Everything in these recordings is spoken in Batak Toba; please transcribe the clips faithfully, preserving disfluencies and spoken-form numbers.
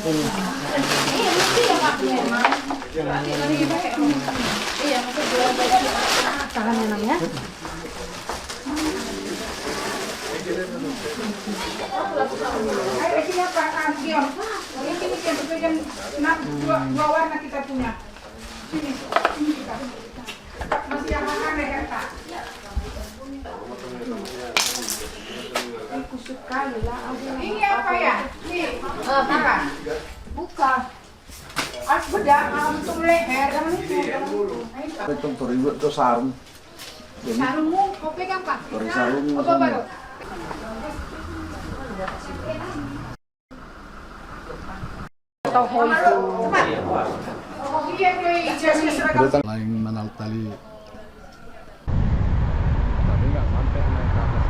Tangan ya, Nang, ya. Ayo, sini apa? Ah, diam. Ini, ini, yang pegang, nah, dua, dua warna kita punya. Sini, sini kita. Masih yang mana, ya, Kak? Ini kusut kali lah, ada yang... Ini apa, ya? Ini. Ah, buka. Buka. As bedak, ah, untuk leher, jangan itu, jangan itu. Nah, itu. Itu teribu itu sarung. Jadi, sarungmu, kau pegang, Pak. Dari sarung. Apa baru? Toho itu. Lain manal tali. Tapi nggak sampai naik ke atas.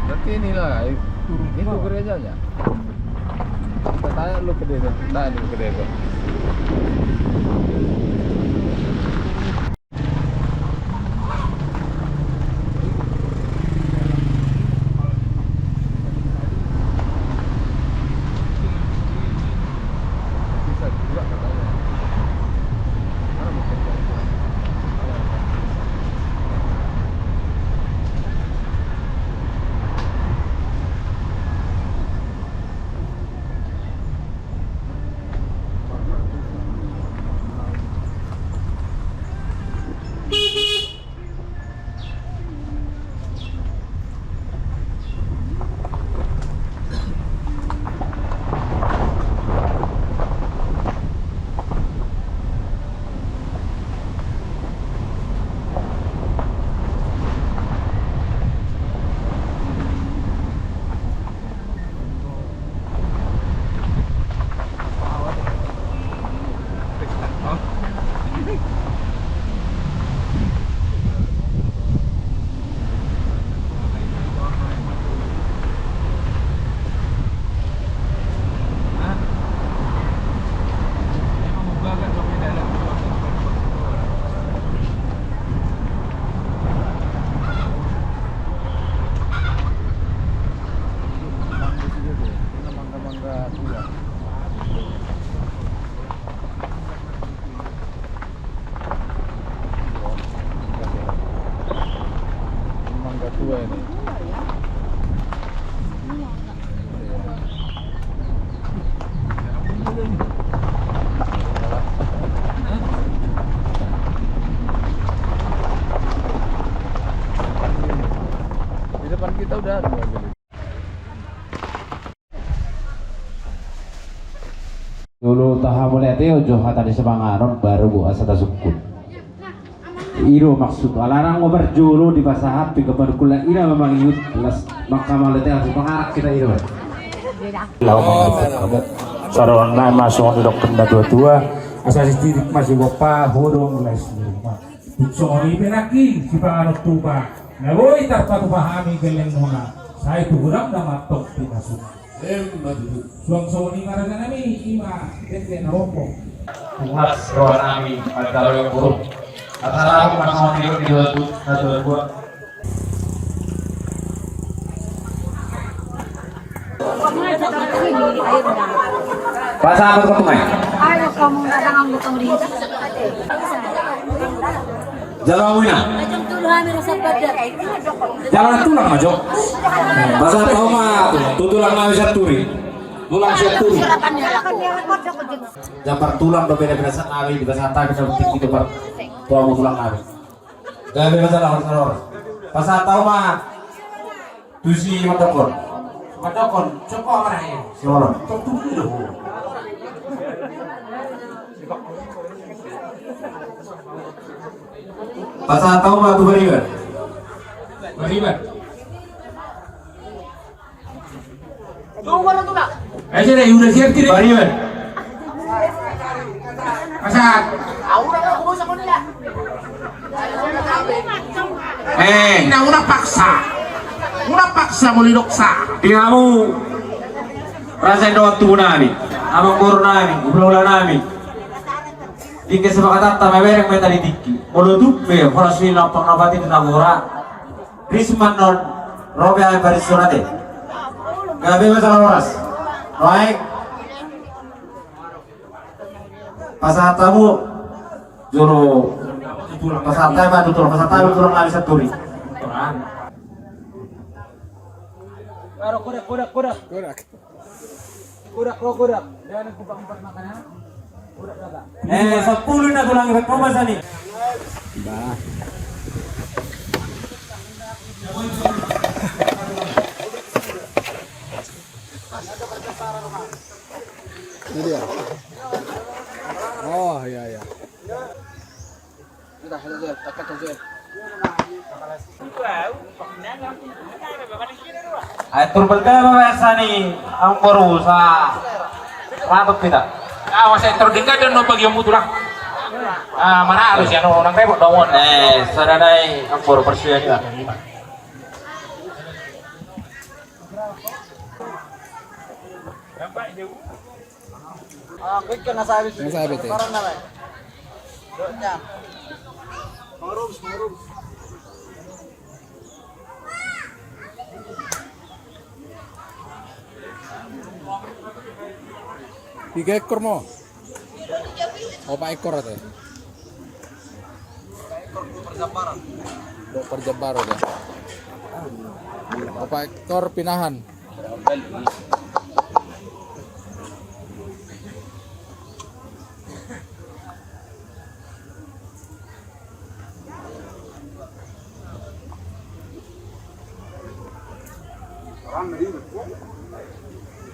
Berarti inilah, eh, itu gerejanya. Kita tanya dulu ke dia, tanya dulu ke dia. Mangga tua ini. Di depan kita udah ada mobil. Jolo tahamauliatehon jo hata ni sipanganon baru boasa tasungkun. I do maksud, ala nunga marjolo dipasahat pe gabe markula ina memang iut las manghamauliatehon sipanganon hita i do. Laho mangatur hamu. Saruan nai ma songon didok na tua-tua. Asa sititik ma sigompa, hodong las ni ruma. Tung songon i pe nangkin sipanganon tupa na boi tarpatupa hami gellengmuna, sai tu godangna ma antong pinasuna. Emma tutu. Suang songon i ma raja nami, i ma dengke na rompo. Tumas roha nami, manjalo amang boru. Asa laho ma songon i di na tua-tua. Pasahat ma tu tungai. Jalo hamu ina. Jalo tulang ma jo. Pasahat hamu ma tu tulang nami Sianturi. Tulang Sianturi. Jambar tulang do beda-beda sannari di pasahat nami, na penting di jambar tulang nami. Gabe ma jala horas, horas. Pasahat hamu ma tu si Mandokon. Mandokon, coba mana ya? Si Mandokon. Tok tu dulu. Pasahat hamu ma tu Bariban. Bariban. Ayo, sudah, sudah siap, tidak? Bariban. Pasahat. Eh. Nah, unang paksa. Unang paksa, molo didok sa. Di hamu. Raja ni dongan tubu nami. Amang boru nami. Hulahula nami. Di kesepakatanta mamereng ma hita di tingki. Molo tung pe horas ni lampang na batin na gora. Risman non, ro pe ae parisura te. Gabe ma jala horas. Baik. Pasahat hamu. Jolo. Pasahat hamu ma tu tulang, pasahat hamu tu tulang nami Sianturi. Kodak, kodak, kodak. Kodak. Kodak, kodak, kodak. Jangan kupak-kupak makanan. Kodak, kodak. Eh, sepuluh na tulang ibat pembahasan ni. Bah. Ini dia. Oh, iya, iya. Atur balga ma biasa ni amang boru sa. Rapat kita. Ah, masa atur dingka dan no bagi yang mutulah. Ah, mana harus ya no orang repot dong. Eh, sadanai amang boru persuya juga. Nasa abit, eh. Piga ekor ma? Opat ekor ate. Dua parjambaran ate. Opat ekor pinahan.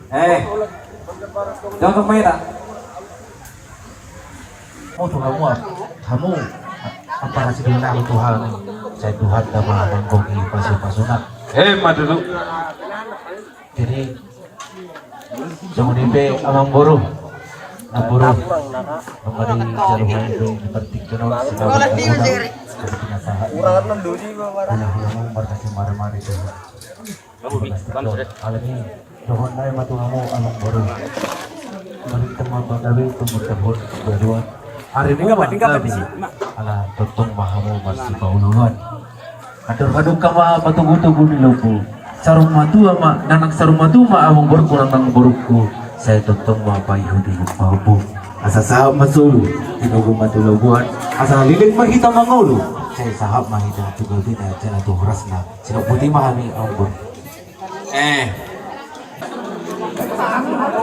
Eh, jangan main ah. Oh, tu hamu, hamu. Apa nasi dengan aku Tuhan? Saya Tuhan sama manggoki pasu-pasuna. Eh, madu tu. Jadi, songon i pe amang boru. Amang boru. Amang boru, jalo hami pe di partingkian on, selamat. Alani, dohot nai ma tu hamu amang boru. Bari tama pagabe tumbuh tabun baruan. Ari muna gabe. Ala tongtong ma hamu marsipaoloan. Andor haduka ma patogu-togu ni lombu. Saur matua ma, nanang saur matua ma amang borungku, nanang borungku. Sai tongtong ma paihut-ihut pahompu. Asa sahat ma solu, tinogu ma tu lobuan. Asa leleng ma hita mangolu. Sai sahat ma hita tu gabena jala tu horasna. Sinok boti ma hami amang boru. Eh.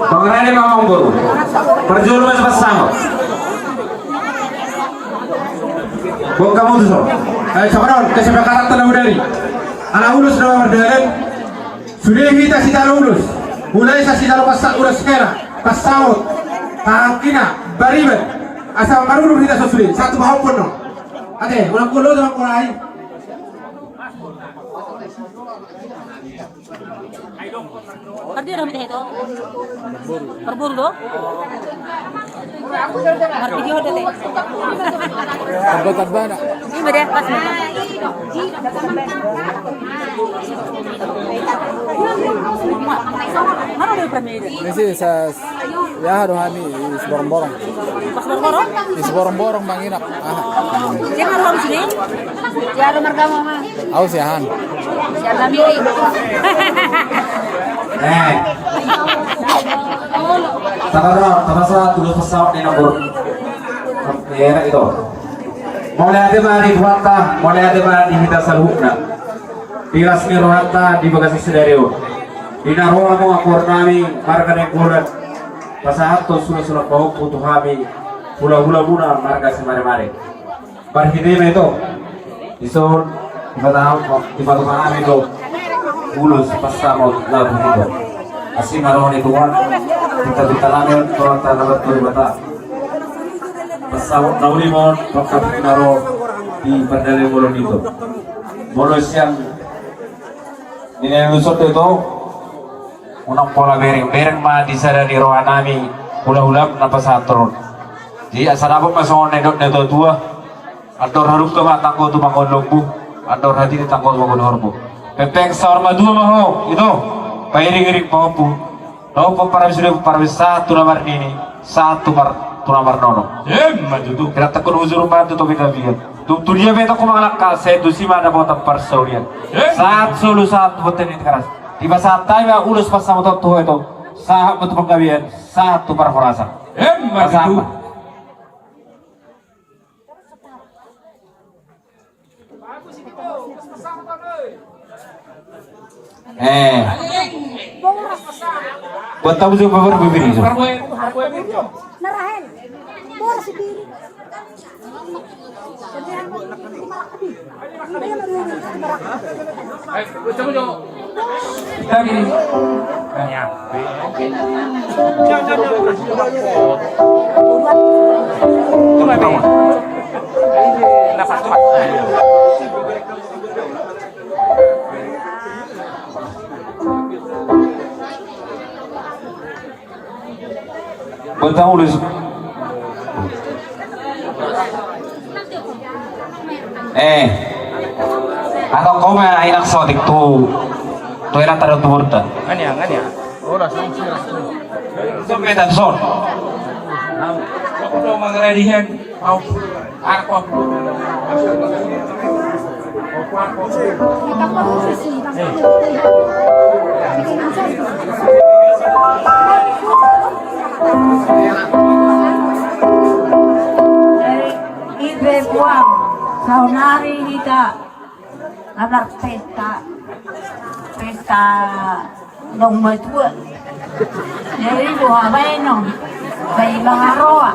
Pangarani ma amang boru. Parjolo ma sipasango. Bongka mutus o. Eh, sabar on, kesepakatan telah udari. Ala ulos na mardalan. Sude hita sijalo ulos. Mulai sa sijalo pasak ulos hera. Pasaut. Tahangkina. Bariban. Asa marulur hita so sude. Satu bahampon no. Ate, ulang kulo, ulang kulo ai. Pardia do hami tahe tu. Parboru do. Pardia do te. Tamba-tamba na. Ima de, pas ma. Mana do parmedi? Ini sih sa- Aha do hami, Siborongborong. Siborongborong? Siborongborong manginap. Aha. Siapa roham sini? Siapa margamu, Mang? Au Siahaan. Siahaan Miri. Eh. Tara, tara sa tulis pesawat ni nomor. Eh, itu. Mauliate ma di Tuhanta, mauliate ma di hita saluhutna. Di las ni rohanta di bagasan sadari on. Di na ro hamu amor nami marga Nainggolan. Pasahathon sulang-sulang pahompu tu hami hula-hulamuna marga Simaremare. Marhite ma ito. Dison, dipatupa, dipatupa nami do ulos pansamot labu ito. Asi ma roha ni Tuhan, pinta-pinta nami on, Tuhan tanah berkata. Pansamot na uli ma on, pangkapit na ro di pardalanan bolon ito. Molo sian Di na ulos on do ito, unang pola bereng-bereng ma di sada ni roha nami, hula-hula na pasahathon on. Jadi, asa dapot ma songon na nidok ni natua-tua, andor halumpang ma tanggo tumanggo lombu, andor hatiti tanggo tumanggo horbo. Pepeng saur matua ma ho, ito, pairing-iring pahompu. Dohot parabes sude, parabes sahat tu na marnini, sahat tu mar-, tu na marnono. Emma tutu. Hira tangkon hujur ma tu topi na biar. Tu, tu dia pe toko mangalangka, sai tu si ma dapotan parsaulian. Emma. Sahat solu, sahat tu bontean ni Tigaras. Dipasahat hami ma ulos pansamot tu ho ito. Sahat ma tu panggabean, sahat tu parhorasan. Emma tutu. Sahat ma. Eh. Buat tamu juga baru bibir itu. Bantang ulis. Eh. Atau kau main anak sotik tu. Tu enak taruh tu murta. Ngania, ngania. Ora, son, son. Son, metan, son. Aku mau mangeredihan. Au. Aku. Jadi, ipe puang, saonari hita na marpesta, pesta naung matua. Jadi, boha baenon, bae mangaroa.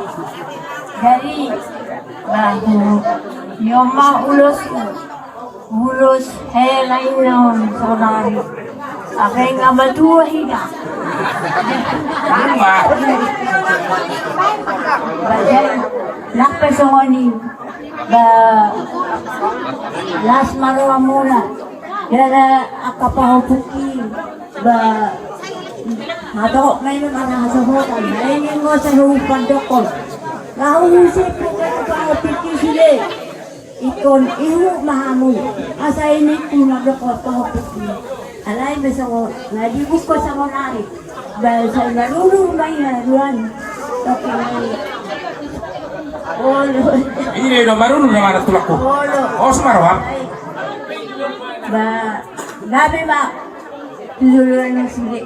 Jadi, bahu, ni on ma ulos, ulos hela i on saonari. Ape nga matua hita. Ba, jadi, lape songon i. Ba, las ma rohamuna. Gara angka pahompu i, ba, hatop ma i ma na hasohotan. Ai ninna saluhut pandokkon. Laho husip pahompu i sude. Ingkon ihut ma hamu. Asa i ningku na dokkon pahompu i. Alai ma songon na dibuka saonari. Ba, sai maruru ma i haduan. Tapi olo. Ina do maruru na mana tulakku. Olo. Os ma roha. Ba, gabe ma. Dulu na sude.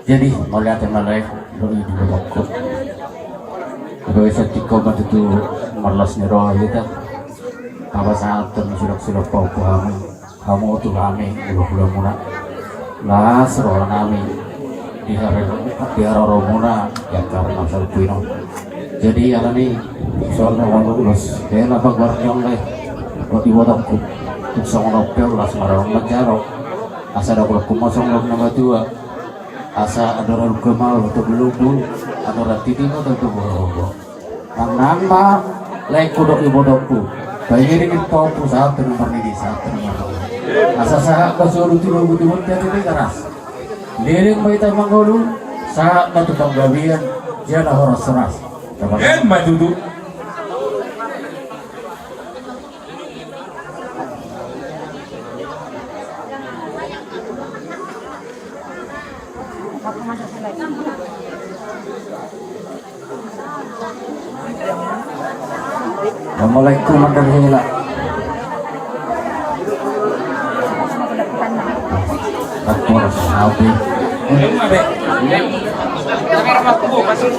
Jadi, mauliate ma lae, dohot ibotongku. Dohot i, sahat ma tutu marlas ni roha hita. Pasahathon sulak-sulak pahompu hamu, hamu tu hami, hula-hulamuna. Las roha nami di haroro, di haroromuna, di angka na salpu i on. Jadi, alani, soal na ulos, hela paguar ni on lae, dohot ibotongku. Tung songon on pe, las ma roha manjalo. Asa dapothon hamu songon na matua. Asa andor halumpang ma tu lombu, andor hatiti ma tu horbo. Nang, nang ma, laengku dohot ibotongku. Pangiring pahompu sahat tu na marnini, sahat tu na marnono. Asa sahat ma solu tu lobu tu bontean di Tigaras. Leleng ma hita mangolu, sahat ma tu panggabean, jala horas-horas. Emma tutu. Assalamualaikum warahmatullahi wabarakatuh.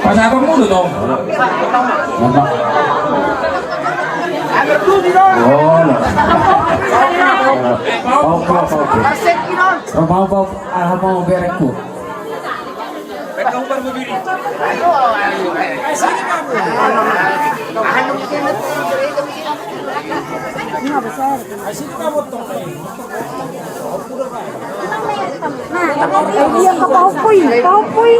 Pas apa mulu dong? Oh, lah. Oke, oke, oke. Apa, apa? Ah, mau berekku. Nah, dia ke pahopoi, pahopoi.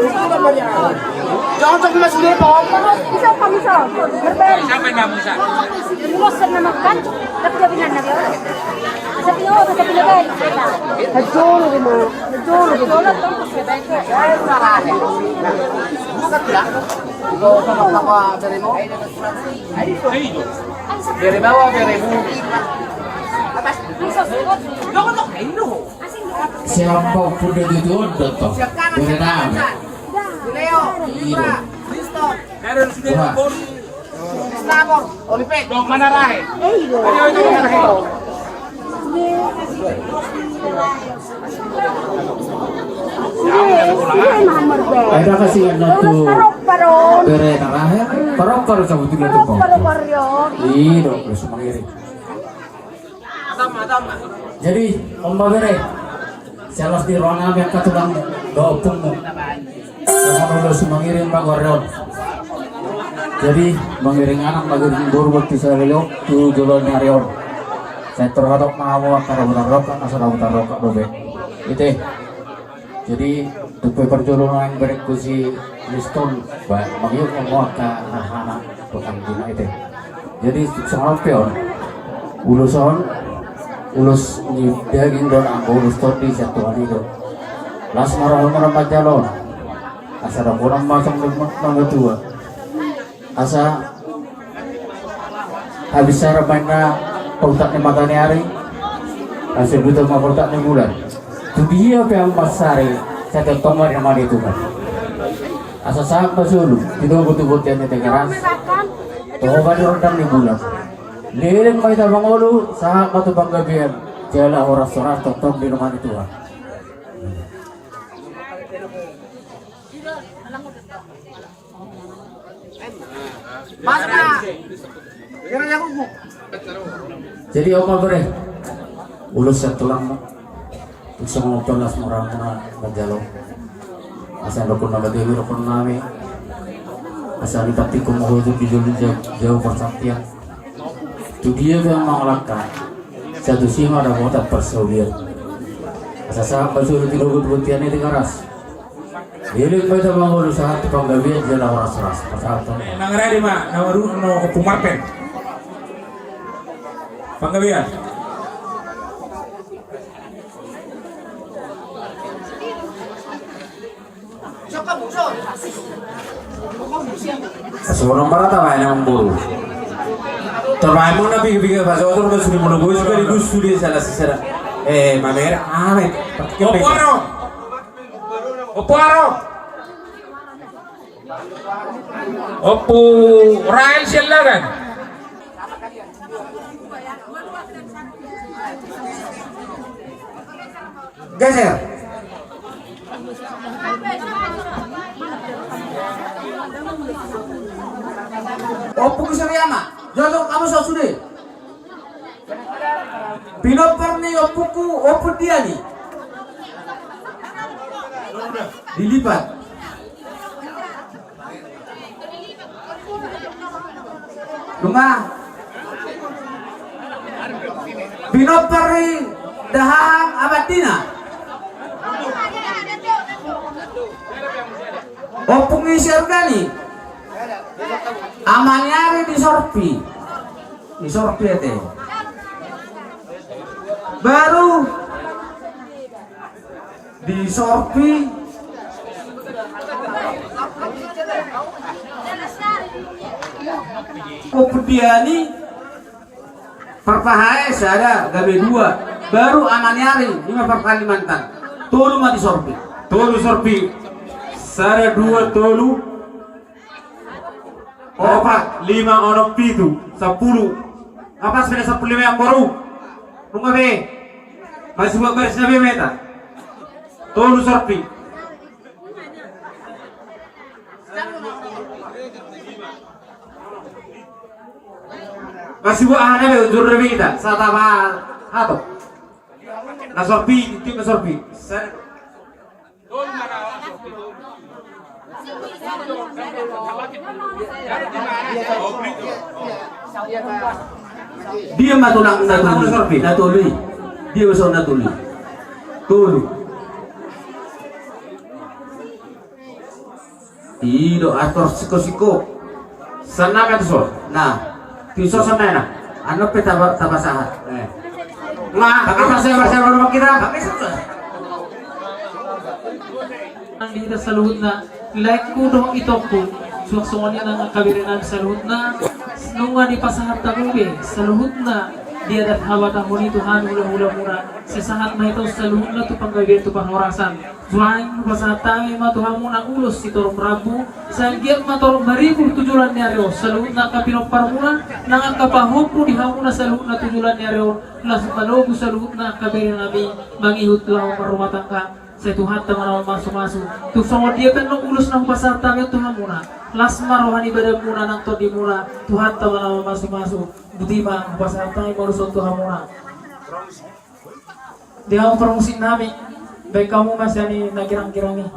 Jangan sampai masuk dia pahopoi. Bisa apa, bisa? Berberi. Siapa yang nggak bisa? Bosan nama kan? Tapi dia bilang, "Nabi orang." Sapi, oh, sapi lebai. Hajolo, Bima. Hajolo, Bima. Bere bawa, bere bu. Siapa pun dia itu, udah toh. Bere nama. Leo, Bima, Winston. Wah. Stamor, Oliver. Dong, mana Rahe? Ayo, itu mana Rahe? Ada kasih anak tu. Bere na Rahe. Parokar kamu tidak tu. Parokar, yo. Iya dong, terus mengiring. Jadi, Om Babere, sialas di roha nami angka tulang dohot ompungmu. Songon ulos mangiring ma goarna on. Jadi, mangiring anak, mangiring boru, boru tu saleleng, tu joloan ni ari on. Sai tarhatop ma hamu angka rabutan rongkap, asa rabutan rongkap dope. Ite. Jadi, tung pe parjolo nang berengku si Liston, ba, mangihuthon hamu angka hahana, tukang dina ite. Jadi, songon on pe on, ulos on, ulos ni daging do, anggo ulos tondi sian Tuhan i do. Las ma roha muna manjalo on. Asa dohonon ma songon na matua. Asa habis sara baen na pautak ni mata ni ari, asa buta ma pautak ni bulan. Tu dia pe hamu mansari, sai tongtong ma di na mangihuthon. Asa sahat ma solu, di togu tu bontean ni Tigaras. Toho ma di rondang ni bulan. Leleng ma hita mangolu, sahat ma tu panggabean. Jala horas-horas tongtong di na mangihuthon. Jadi, Om Babere, ulos sian tulangmu. Tung songon on pe las ma roha muna manjalo. Asa dohonon na batu ni dohonon nami. Asa ni pati ko mau tu di jolo jauh, jauh persantian. Tu dia pe hamu mangalangka. Sai tusi ma dapotan parsaulian. Asa sahat ma solu di togu tu bontean ni Tigaras. Leleng ma hita mangolu, sahat tu panggabean, jala horas-horas. Pasahat ma. Nang rade ma, na baru no Ompu Marpen. Panggabean. Songon on ma rata baen amang boru. Tabaen ma na piga-piga, pas otor ma sude molo boi sude di gus sude salah sisada. Eh, mamer, amen. Ompu Aro. Ompu Aro. Ompu Rael sian Lagan. Geser. Ompu Giseriana, jojok kamu so sude. Pinompar ni ompuku, Ompu Diani. Dilipat. Nunga. Pinompar ni dahahang Abadina. Ompung ni si Organi. Amaniari di Sorpi. Disorpi ate. Baru disorpi. Kopudiani. Parpahae sada gabe dua. Baru amaniari ima parpahalimantan. Tolu ma disorpi. Tolu sorpi. Sada, dua, tolu, opat, lima, onom, pitu, sampulu. Nga pas pe na sampulu lima i amboru. Nunga be. Masih buat baris na be meta. Tolu sorpi. Masih buat aha na be ujur na be hita. Satama hato. Na sorpi, tiup na sorpi. Sa- Dia ma tulang na tolu. Na tolu i. Dia ma so na tolu i. Tolu. I do ator siko-siko. Sana kan so. Nah. Tiso sana na. Anu pe taba, taba sahat. Eh. Nah, apa saya, saya baru kita? Nang di hita saluhutna, laengku dohot itongku, suang songon i nang angka berenami saluhutna, nunga dipasahat hamu be saluhutna di adat habatahon i tu hami hulahulamuna, sai sahat ma hita on saluhutna tu panggabean tu parhorasan. Suang hupasahat hami ma tu hamuna ulos sitorop rambu, sai anggiat ma torop maribur tu joloan ni ari on saluhutna angka pinomparmuna, nang angka pahompu di hamuna saluhutna tu joloan ni ari on, laos manogu saluhutna angka berenami mangihut laho marrumah tangga. Sai Tuhanta ma na mamasumasu. Tung songon dia pe annon ulos na hupasahat hami on tu hamuna, las ma roha ni badanmuna nang tondimuna, Tuhanta ma na mamasumasu. Boti ma hupasahat hami ma ulos on tu hamuna. Di hamu parmusiknami, baen hamu ma sian i na girang-girang i.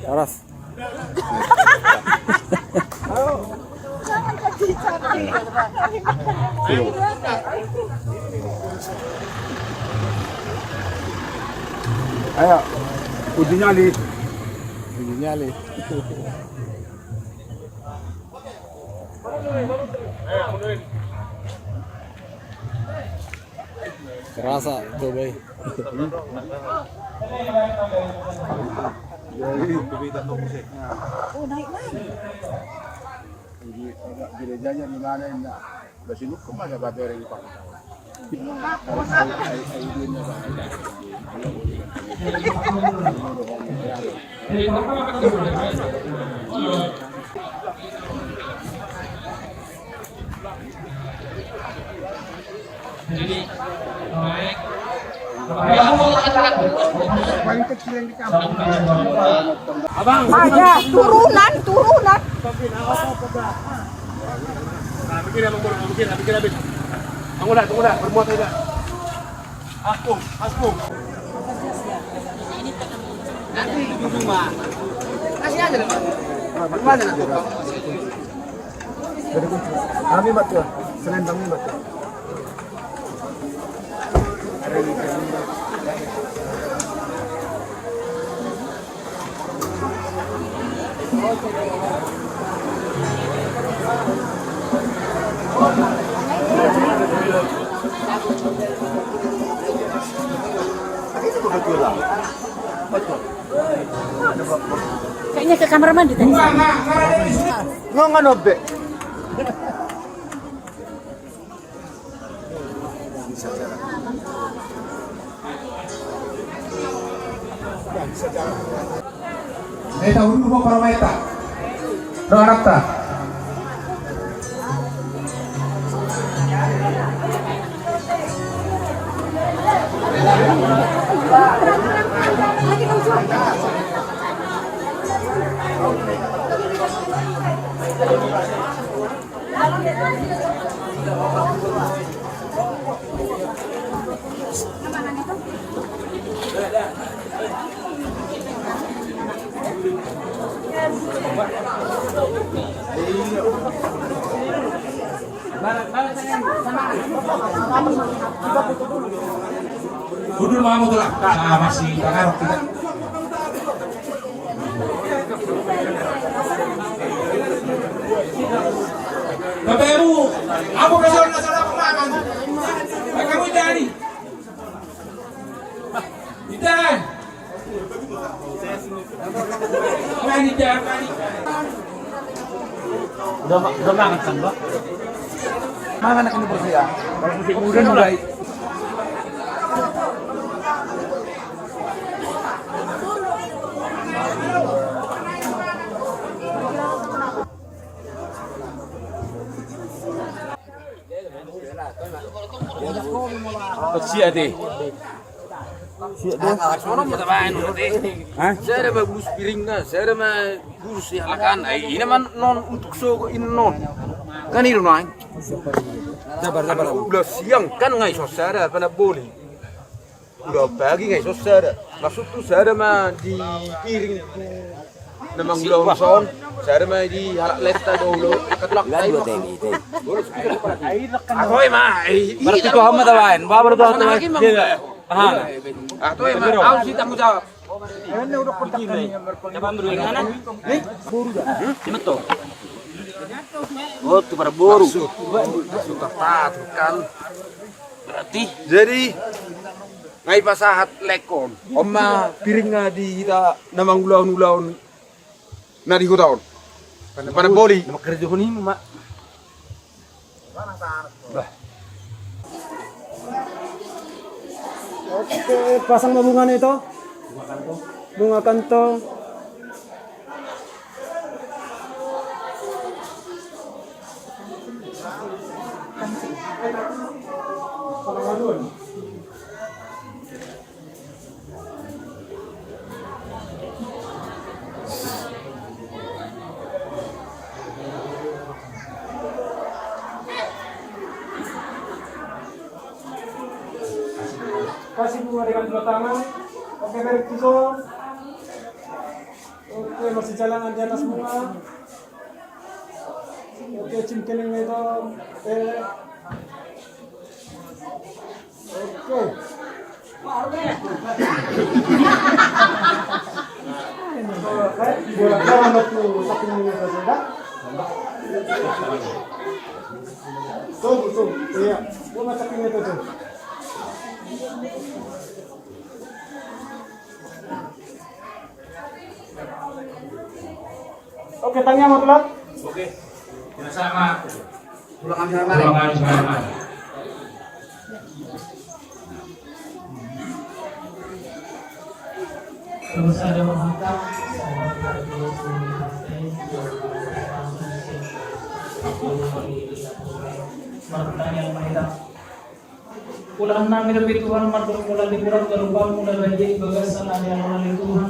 Horas. Ayo, uji nyali. Uji nyali. Kerasa coba i. Oh, naik, naik. Jadi, agak gereja aja di mana ini? Basi nukum ada babere di Pak. Ada turunan, turunan. Nah, begini, Abang, begini, begini, begini. Tunggu dah, tunggu dah, bermuat aja. Aspung, aspung. Nanti di rumah. Kasih aja deh, Pak. Bermuat aja nanti, Pak. Kami batu, selendang ini batu. Kayaknya ke kamar mandi tadi. Nggak, nggak, nggak ada di sini. Nggak, nggak, nobek. Eta udur mo parometa. Ro arapta. Udur ma hamu tulang. Nah, masih takarok kita. Bapak Ibu, aku kasih orang salah pemahaman. Kamu jadi. Ita. Mani, jangan mani. Udah ma-, udah makan kan, Bang? Makan akan bersih ya. Udah mulai. Siap deh. Siap deh. Sono ma tabaen, deh. Hah? Sada ma bulus piringna, sada ma bulus ya makan. Ai, ina ma non untuk sogo in non. Kan i do naeng. Sabar, sabar. Ula siang kan nga i so sada, pana boli. Ula pagi nga i so sada. Maksud tu sada ma di piring tu na mangulahon son, sada ma di halak lesta do ulo. Atoi ma, eh, berarti tu hama tabaen, babar tu hama tabaen. Aha. Atoi ma, au si tanggung jawab. Oh, tu para boru. Maksud, maksud apa tu kan? Berarti. Jadi, nga i pasahat lekon. On ma piringna di hita na mangulahon ulaon na di huta on. Pada boli. Nama kerja huni ma. Bah. Oke, pasang ma bungana i to. Bunga kantong. Kasih bunga dengan dua tangan. Oke, balik tu so. Oke, masih jalan di atas bunga. Oke, cium keningnya itu. Oke. Oke. Tunggu, tunggu. Iya, gua masak ini tuh. Oke, tangiang ma tulang. Oke. Sama-sama. Tulang kami sama-sama. Tulang kami sama-sama. Terus ada menghantam, saya berterima kasih. Pertanyaan mereka. Ulaon nami dope Tuhan, mandok mula di murang galupan mula badia di bagasan ade alona di Tuhan.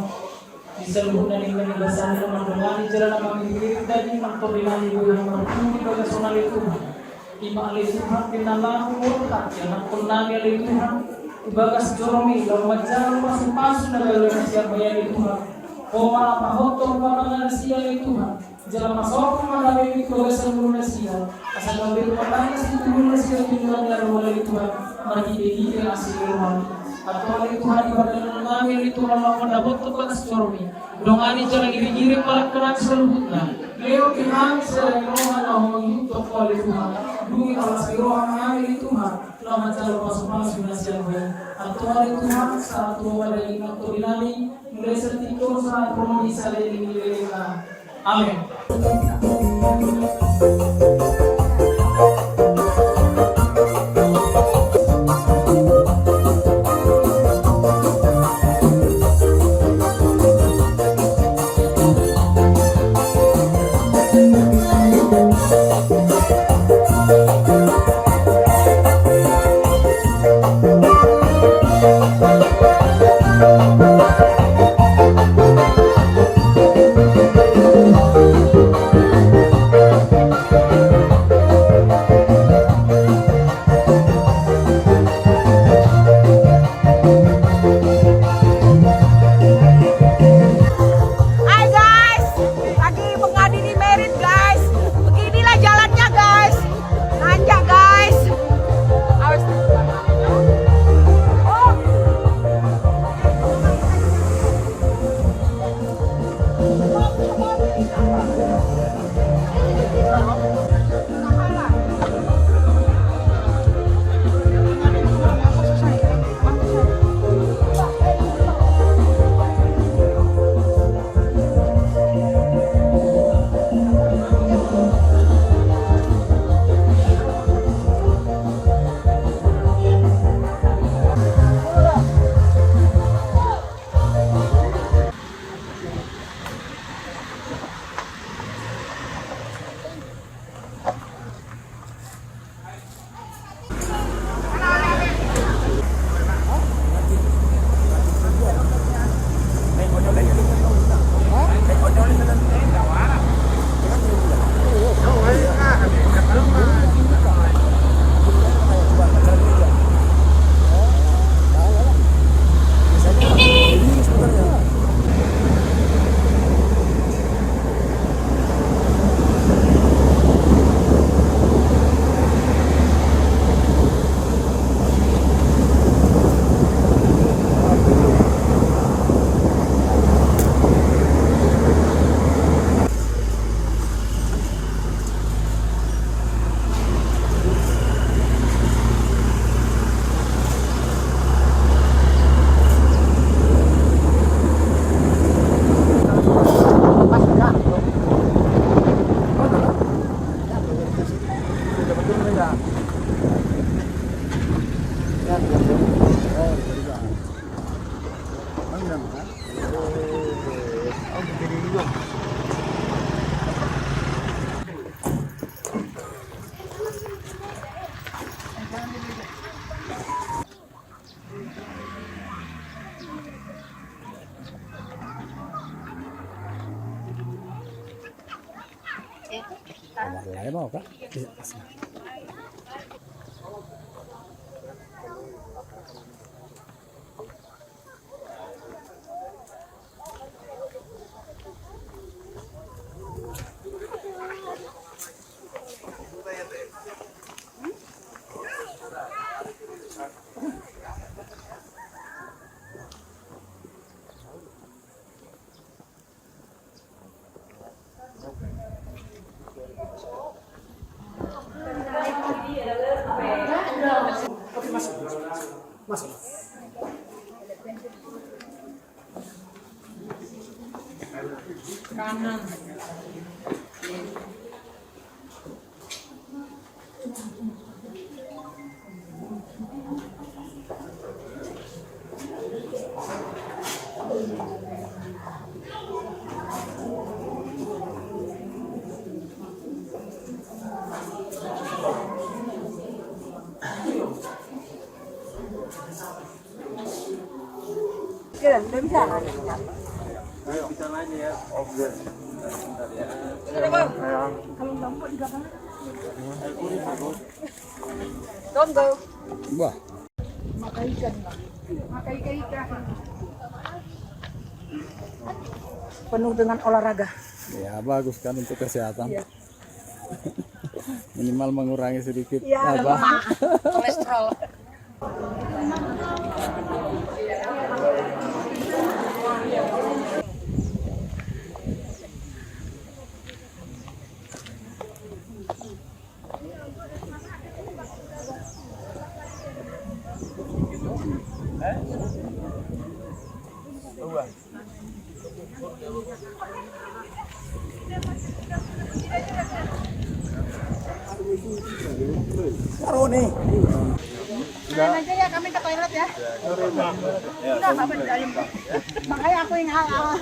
Di saluhutna ninna ni basamu mandongani jala na manggiring daging mantor di nami Tuhan marpudi bagasan ale Tuhan. Ima ale Tuhan di na laho murhat di anakkon nami ale Tuhan. Di bagas joromi laho manjalo pasu-pasu na gabe na sian baya ale Tuhan. Ho ma pahothon ma na sian ale Tuhan. Jala pasohot ma damai di bagasan ngolu nasida, asa gabe rumah tangga situtu nasida tu joloan ni ari on ale Tuhan, marhite-hite asi ni rohaM. Antong ale Tuhan, di pardalanan nami ale Tuhan, laho mandapothon bagas joroMi. Dongani jala iring-iring ma langkanami saluhutna. Lehon di hami sada ni roha na mangihut Ho ale Tuhan. Dung i palas ni roha ma hami ale Tuhan, laho manjalo pasu-pasu na sian Ho. Antong ale Tuhan, sahat tu Ho ma daging nang tondi nami, mulai sian tingki on sahat tu na saleleng ni lelengna. Amen. Hai guys, lagi menghadiri merit guys. Beginilah jalannya guys. Nanjak guys. Awas. Oh. Kamar lain mau kah? Iya, pas. Mas. Kanan. Wah. Makan ikan, Bang. Makan ikan-ikan. Penuh dengan olahraga. Ya, bagus kan untuk kesehatan. Iya. Minimal mengurangi sedikit, iya, apa? Lemak. Kolesterol. Taruh nih. Kalian aja ya, kami ke toilet ya. Enggak, Bapak di dalam. Makanya aku yang ngalah.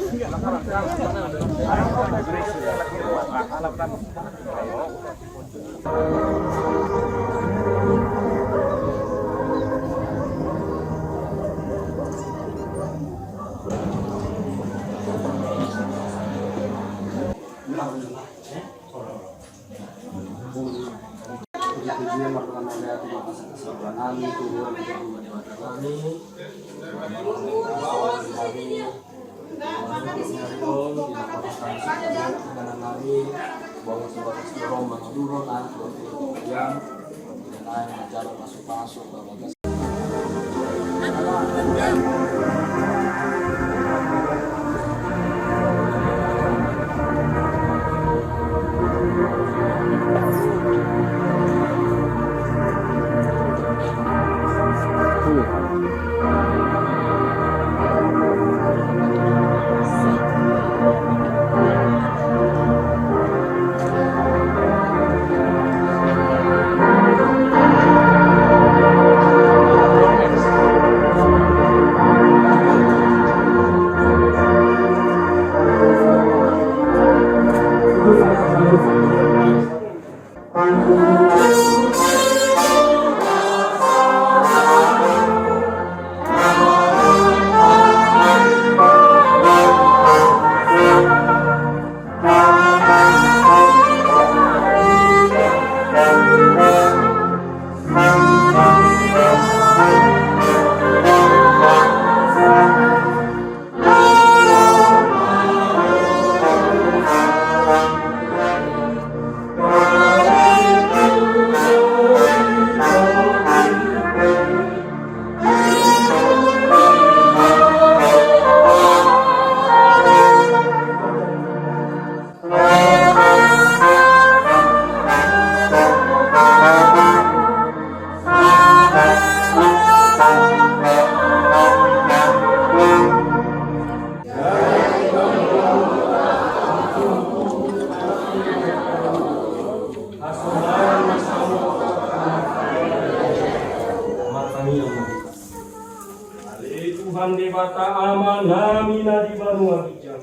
Ale Tuhan Debata Amanami na di banua ginjang,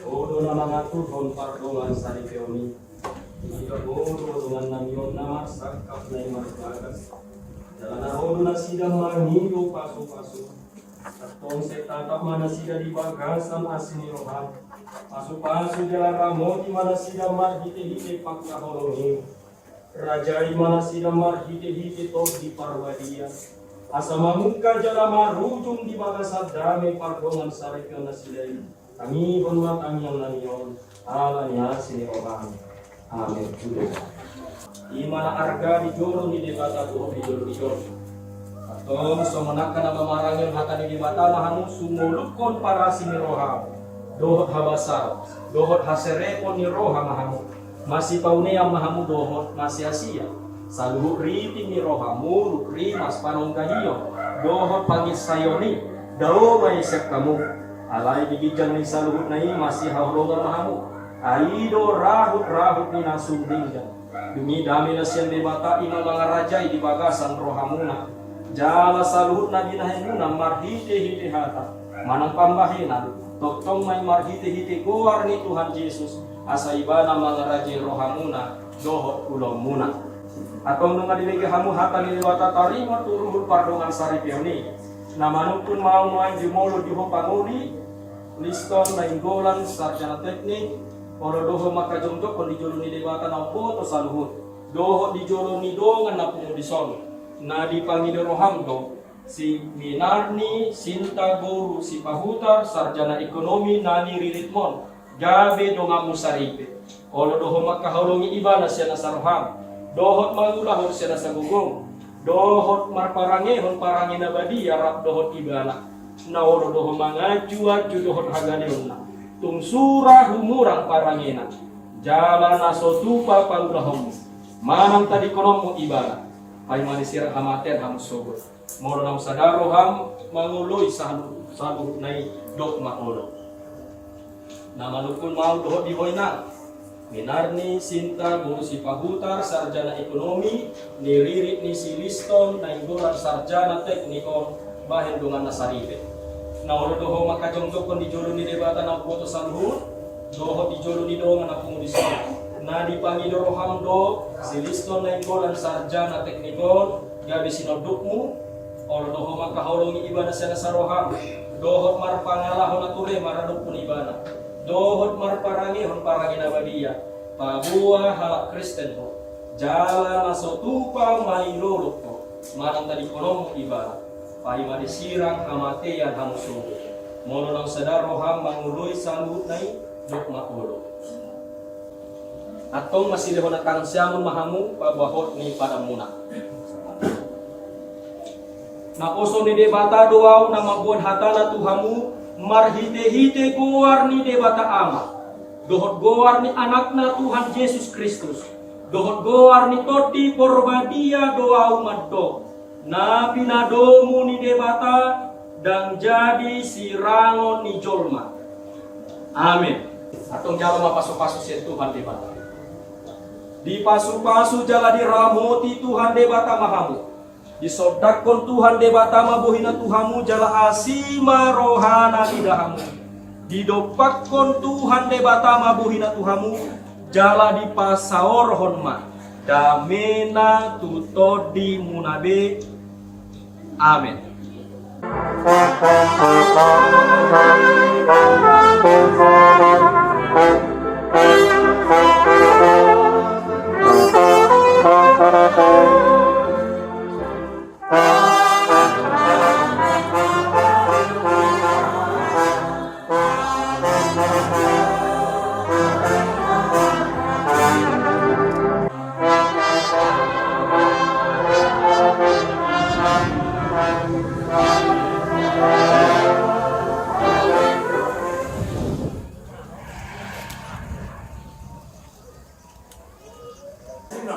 Ho do na mangaturhon pardongan saripeon i. Di hita Ho do dongannami on na marsangkap na i marbagas. Jala na ro do nasida mangido pasupasu. Antong sai tatap ma nasida di bagasan asi ni roham. Pasupasu jala ramoti ma nasida marhitehite pangkaholongi. Rajai ma nasida marhitehite Tondi Parbadia, asa mamungka jala marujung di bagasan dame pardongan saripeon nasida i. Tangihon ma tangiangnami on ala ni asi ni roham. Amen. I ma na arga di jolo ni Debata dohot di jolo ni jolo. Antong songon angka na mamarangi hata ni Debata ma hamu sumolukhon parasi ni roham dohot habasaon dohot haserepon ni roha ma hamu. Masipaunean ma hamu dohot masiasia. Saluhut riting ni rohamu, rimas panonggahion dohot panginsaion i, dao ma i sian hamu. Alai di ginjang ni saluhutna i masihaholongan ma hamu. Ai i do rahutrahut ni na sun denggan. Dung i dame na sian Debata i ma mangarajai di bagasan rohamuna. Jala saluhut na binahenmuna marhitehite hata manang pambahenan, tongtong ma i marhitehite goar ni Tuhan Jesus, asa Ibana mangarajai rohamuna dohot ulaonmuna. Antong nunga dibege hamu hata ni Debata, tarima tu ruhut pardongansaripeon i. Na manungkun ma au nuaeng jumolo di ho pangoli Liston Nainggolan sarjana teknik, olo do ho mangkajongjongkon di jolo ni Debata na umboto saluhut, dohot di jolo ni dongan na pungu dison. Na dipangido roham do si Minarni Sinta boru Sipahutar, sarjana ekonomi, na niriritmon gabe donganmu saripe. Olo do ho mangkaholongi ibana sian nasa roham, dohot mangulahon sian nasa gogom, dohot marparangehon parange na badia rap dohot ibana. Na olo do ho manganjuanju dohot hagaleonna, tung sura humurang parangena, jala na so tupa paulahonmu manang tadingkononmu ibana, paima disirang hamatean hamu sogot. Molo naung sada roham mangoloi salu-, saluhutna i, dok ma olo. Na manungkun ma au dohot di ho inang. Minarni Sinta boru Sipahutar, sarjana ekonomi, niririt ni si Liston Nainggolan sarjana teknik on, bahen donganna saripe. Na olo do ho mangkajongjongkon di jolo ni Debata na umboto saluhut, dohot di jolo ni dongan na pungu dison. Na dipangido roham do si Liston Nainggolan sarjana teknik on gabe sinondukmu. Olo do ho mangkaholongi ibana sian nasa roham, dohot marpangalaho na ture maradophon ibana, dohot marparangehon parange na badia. Paboa halak Kristen ho, jala na so tupa manilolop ho manang tadingkononmu ibana, paima disirang hamatean hamu sogot. Molo naung sada roham mangoloi saluhutna i, dok ma olo. Antong masilehonan tangan siamun ma hamu paboa hot ni padanmuna. Naposo ni Debata do au na mamboan hatana tu hamu marhitehite goar ni Debata Ama, dohot goar ni Anakna Tuhan Jesus Kristus, dohot goar ni Tondi Porbadia do au mandok, na pinadomu ni Debata ndang jadi sirangon ni jolma. Amen. Antong jalo ma pasupasu sian Tuhan Debata. Dipasupasu jala diramoti Tuhan Debata ma hamu. Disondangkon Tuhan Debata ma bohina tu hamu jala asi ma rohana mida hamu. Didompakkon Tuhan Debata ma bohina tu hamu, jala dipasaorhon ma damena tu tondimuna be. Amen.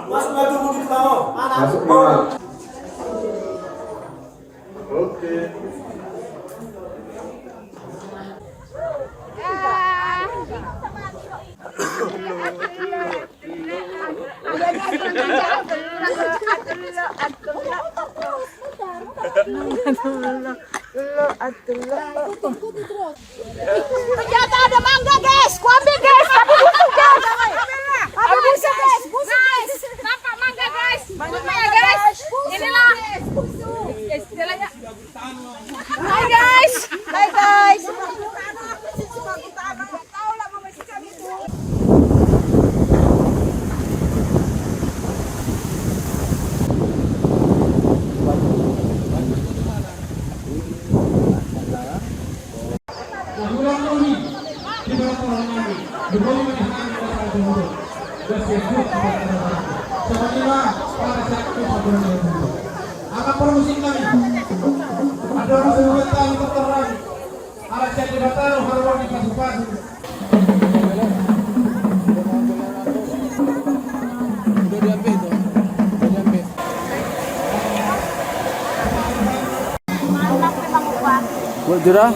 Masuk lagi, mundur, tahu. Masuk, Mas. Oke. Ternyata ada mangga, guys. Kuambil, guys. Tapi busuk, guys. Tapi busuk, guys. Busuk, guys. Nampak mangga, guys. Busuk, guys. Inilah. Guys, jalannya. Hai, guys. Hai, guys. Anak permusik nami. Ada orang sebut tadi terang. Ala jadi batalo haruan di pasu-pasu. Udah diambil tuh. Udah diambil. Buat jera.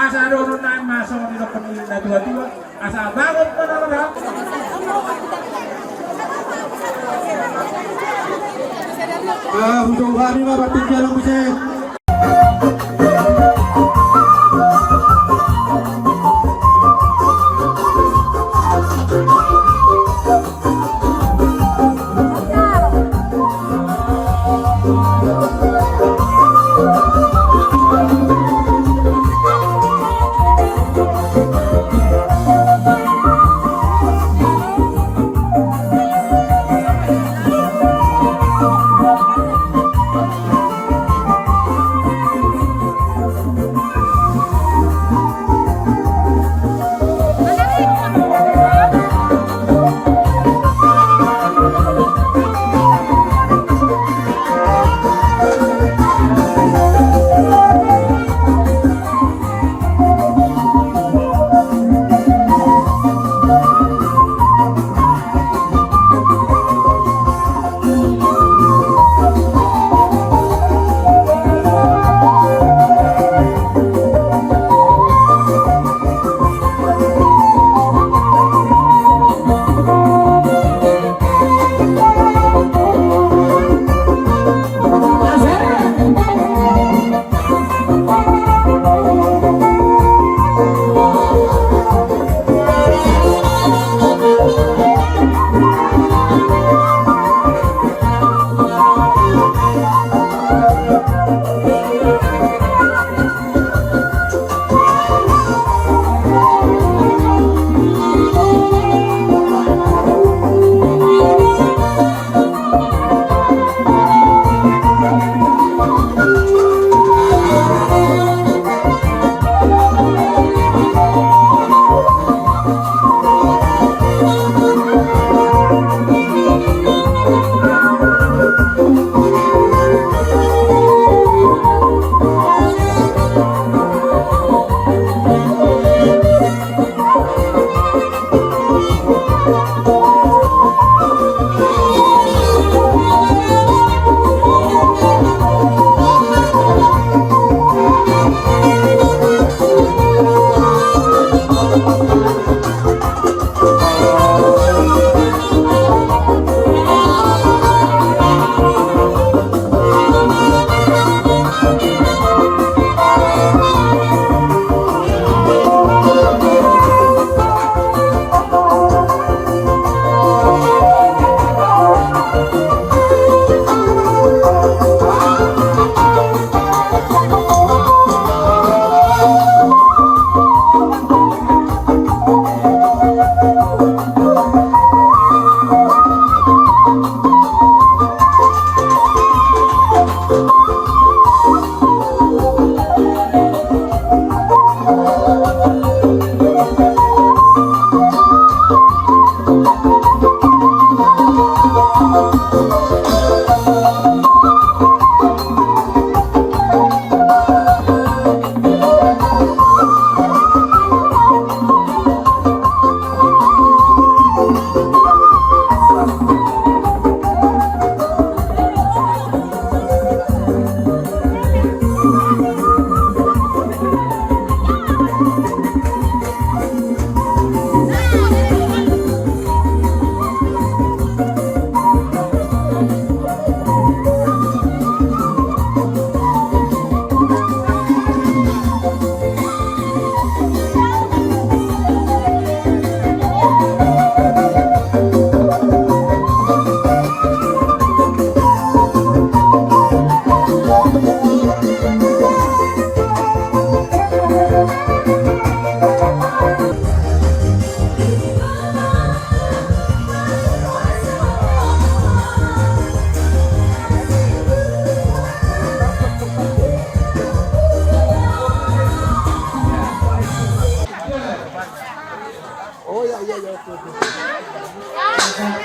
Asa dohonon nami ma songon didok ni natua-tua, asa bangun ma na roha. Ah, hujou hami ma partingkian on muse.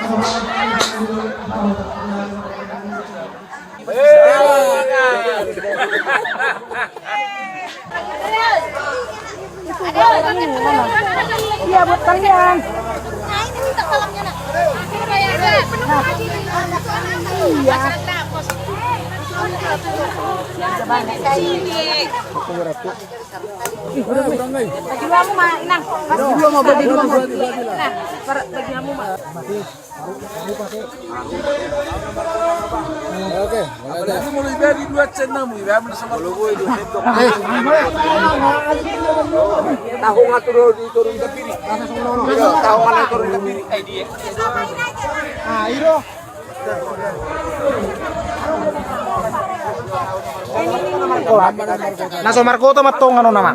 Iya, buat kalian. Iya. Bagi hamu ma, Inang. Bagi hamu ma, bagi hamu ma. Nah, per-, bagi hamu ma. Oke, mulai deh. Apalagi mau ibari dua channel mu, ibari sama logo itu. Tahu ngatur di turun ke kiri. Iya, tahu mana turun ke kiri. Eh, dia. Ah, Iro. Na so margoto ma tonga nona ma.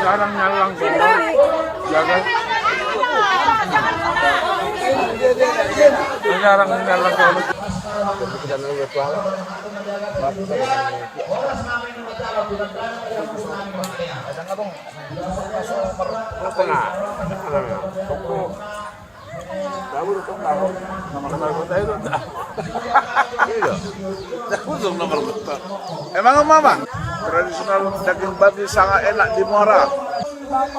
Jarang nyalang, jaga. Jarang nyalang. Emang apa, Bang? Tradisional daging babi sangat enak di Muara.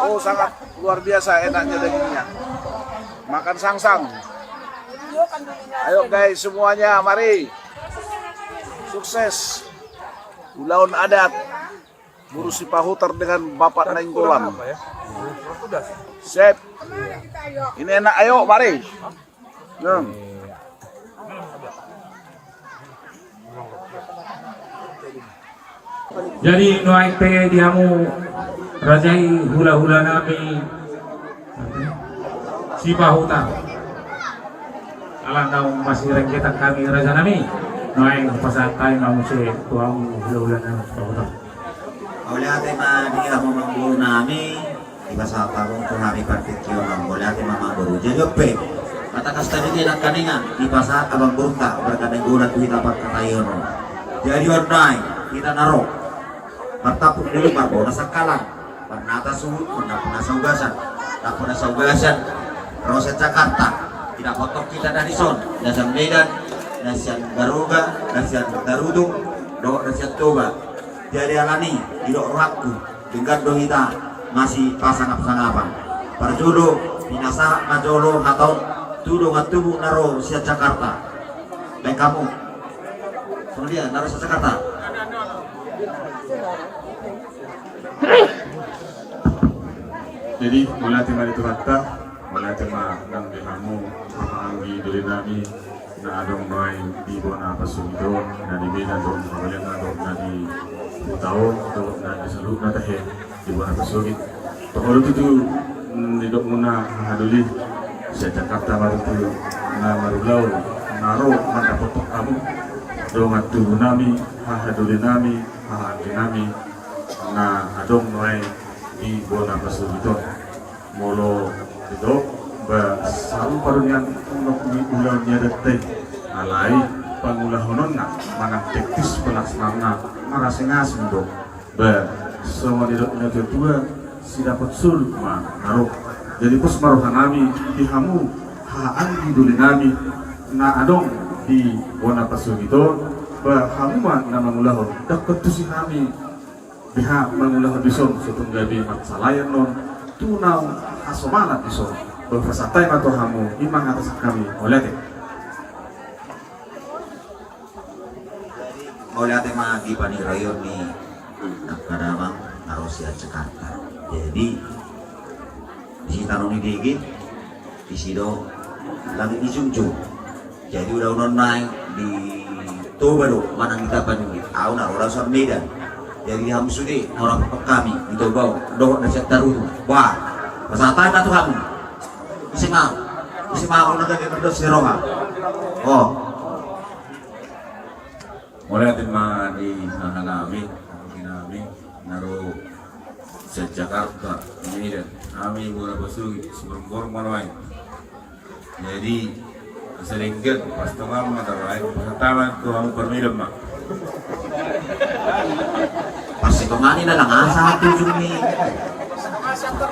Oh, sangat luar biasa enaknya dagingnya. Makan sangsang. Ayo guys semuanya, mari. Sukses. Ulaon adat. Boru Sipahutar dengan Bapak Nainggolan. Sip. Ini enak, ayo, mari. Nah. Jadi, nuaeng pe di hamu raja i, hulahula nami Sipahutar. Ala naung masirenggetan hami raja nami, nuaeng pasahat hami ma muse tu hamu hulahula nami Sipahutar. Mauliate ma di hamu amangboru nami, dipasahat hamu tu hami partingkian on, mauliate ma amangboru. Jadi on pe, mata kas tadi ke nangkaningan, dipasahat amangborunta, berkat Nainggolan tu hita pangkataion on. Jadi on nai, hita na ro. Martampuk mulu marbona sangkalan. Marnata suhut, marnampuna saugasan. Nampuna saugasan. Ro sian Jakarta. Tidak potong kita dari son. Na sian Medan, na sian Garoga, na sian Tarutung, dohot na sian Toba. Jadi alani, didok rohangku, denggan do hita, masih pasangap-sangapan. Parjolo, pinasahat ma jolo hata on, tu dongan tubu na ro sian Jakarta. Baik hamu. Songon dia, na ro sian Jakarta. Jadi, mauliate ma di Tuhanta, mauliate ma nang di hamu, anggi doli nami, na adong nuaeng di bona pasogit on, na di Medan dohot na di Balenga dohot na di huta on, dohot na di saluhutna tahe, di bona pasogit. Paholu tutu, mm, didok muna hahadoli, sian Jakarta ma tutu na marulaon, na ro mandapothon hamu, dongan tubu nami, hahadoli nami, hahaanggi nami, na adong nuaeng di bona pasogit on. Molo didok, ba sarupa do nian unok ni ulaon ni adatta i, alai pangulahononna manang teknis pelaksanaanna marasing-asing do. Ba songon nidok ni natuatua, sidapot solu ma na ro. Jadi pos ma roha nami di hamu hahaanggi doli nami na adong di bona pasogit on, ba hamu ma na mangulahon, dang tusi hami beha mangulahon dison, so tung gabe marsalae annon tu naung hasomalan dison. Ba pasahat hami ma tu hamu, i ma hata sian hami, mauliate. Mauliate ma di paniraon ni angka damang na ro sian Jakarta. Jadi di sitano ni dege, disi do langit dijunjung. Jadi ulaon on naeng di Toba do manang di Tapanuli, au na ro do sian Medan. Jadi di hamu sude na ro pappang hami di Toba on dohot na sian Tarutung. Bah, pasahat hami ma tu hamu. Ise ma, ise ma au na gabe mardos ni roha. Oh. Mauliate ma di haha nami, haha nami, na ro Sian Jakarta, Medan, hami Muara Pasugit, Simorang Borong ma nuaeng. Jadi, asa denggan, pas tongon ma taruh air, pas tangan tu hamu parmedan ma. Pas si tongan i na nang asa hati ujung ni.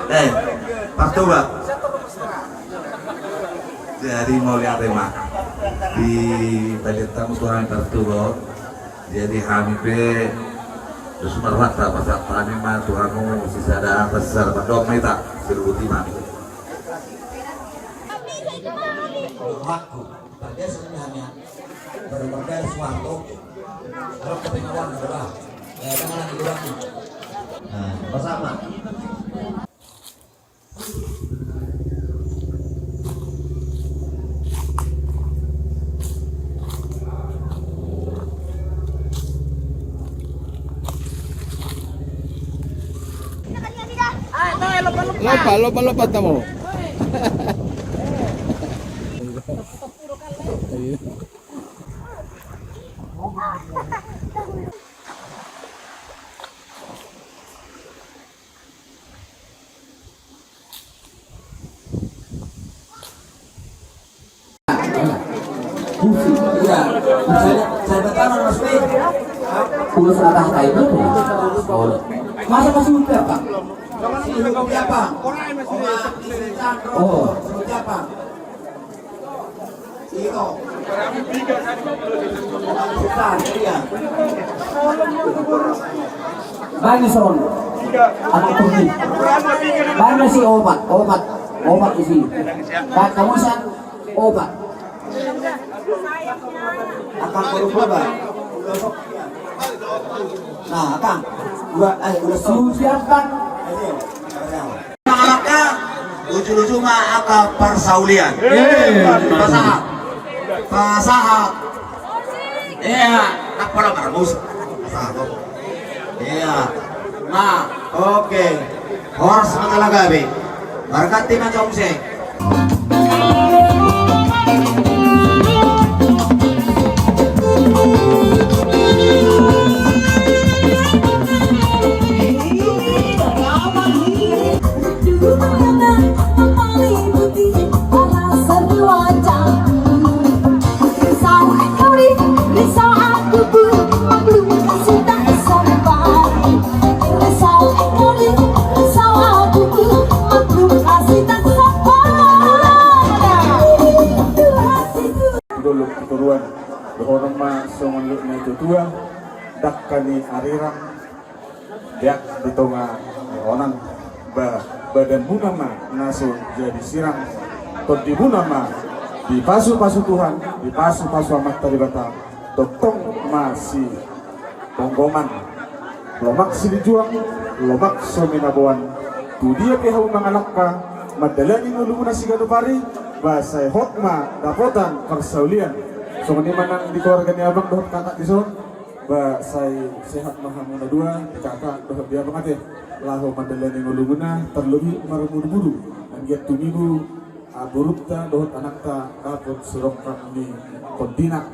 Eh, partoba. Jadi mauliate ma. Di pajak tamu Tuhan partoba. Jadi hami pe dos marhata pasahat hami ma tu hamu sisada, sisada pandok ma hita, sirubuti ma hami. Hakku, parjasa ni hami, baru parjasa suarto. Kalau kepengawan adalah, eh, tangan di luar. Nah, bersama. Lopa, lopa, lopa tamu. Iya. Saya, saya bertanya, Mas Wi. Ulas ada kayak gitu. Masa masih muda, Pak? Siapa? Oh. Siapa? Baen son. Anak turki. Baen si opat, opat, opat isi. Baen kamu san opat. Akan berubah, Bang. Nah, Kang. Dua, eh, dua, sudah, Kang. Ayo. Mangalangka, ujung-ujung ma angka parsaulian. Eh, pasahat. Pasahat. Iya, nak pala marmus. Pasahat. Iya. Nah, oke. Horas ma jala gabe. Marganti ma jong se. Dolok pitoruan, dohonon ma songon na tuatua, dangka ni arirang, deak di tonga ni onan, ba, badanmuna ma na so jadi sirang, tondimuna ma dipasupasu Tuhan, dipasupasu Amanta Debata, tongtong ma si ponggoman, lomak silinjuang, lomak so binaboan, tu dia pe hamu mangalangka, mandalani ngolumuna siganup ari, ba sai hot ma dapotan parsaulian. Songon i ma nang di keluarga ni abang dohot kakak dison. Ba sai sehat ma hamu na dua, di kakak dohot di abang ate, laho mandalani ngolumuna, tarlobi marmudu-mudu anggiat tumibu, ah, borunta dohot anakta dapot sirongkap ni tondina.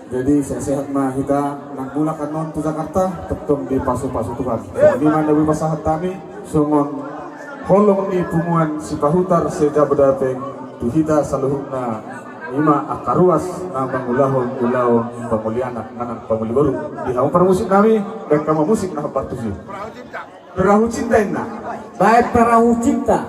Jadi sai sehat ma hita nang mulak annon tu Jakarta, tongtong dipasupasu Tuhan. Songon i ma na boi pasahat hami, songon holong ni punguan Sipahutar Sejabada Peng, tu hita saluhutna, i ma angka ruas na mangulahon ulaon pamuli anak manang pamuli boru. Di hamu parmusik nami, baen hamu musik na hombar tusi. Perahu Cinta inna. Baen Perahu Cinta.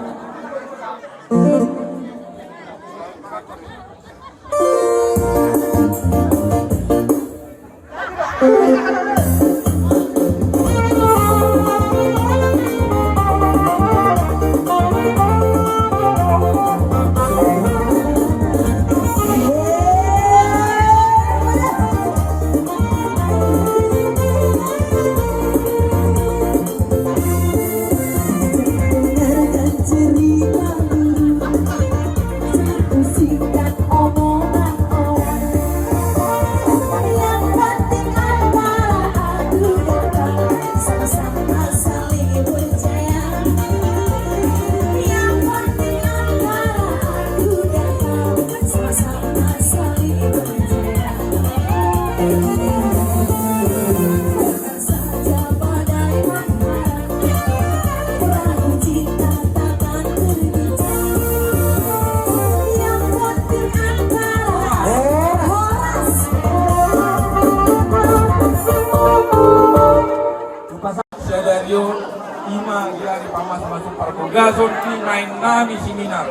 Nami Siminar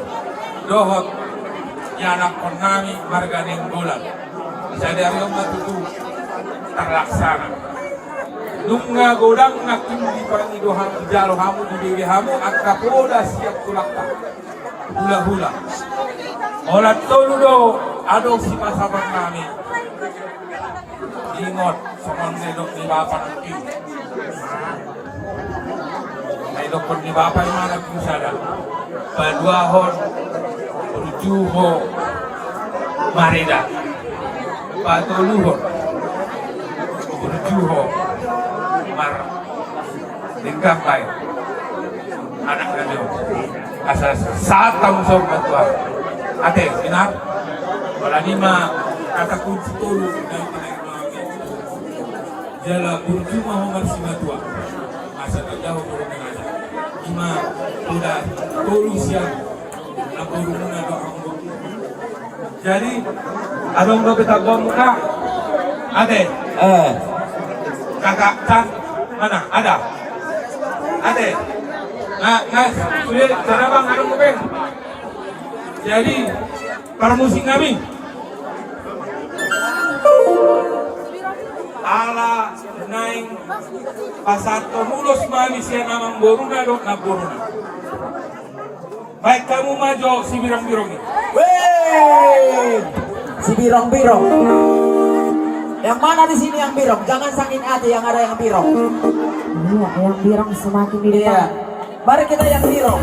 dohot ianakkon nami marga Nainggolan. Sadari on ma tutu tarlaksana. Nunga godang nangkin dipangido hamu, dijalo hamu, dibege hamu angka poda sian tulangta, hulahula. Holan tolu do adong sipasahaton nami. Ingot songon na nidok ni bapa nangkin. Na nidokkon ni bapa i ma nangkin sada. Paduahon, burju ho marida. Patoluhon, burju ho mardenggan bahen anak nami on. Asa sahat hamu songon na tutu. Ate, Siminar. Holan i ma kata kunci tolu na tinarik nami. Jala burju ma ho marsimatua. Asa tanda ho tolu mengaja. I ma poda tolu sian namborumuna dohot amangboru. Jadi adong dope tanggoanmuna? Ate. Eh. Kakak Can, mana? Ada. Ate. Nga, nga, sude, sada bang, adong dope. Jadi parmusik nami, ala naeng pasahathon ulos ma hami sian amangboruna dohot namboruna. Baen hamu ma jo sibirong-birong i. Weh! Sibirong-birong. Yang mana di sini yang birong? Jangan sakit hati yang ada yang birong. Iya, yang birong semakin di depan. Iya. Mari kita yang birong.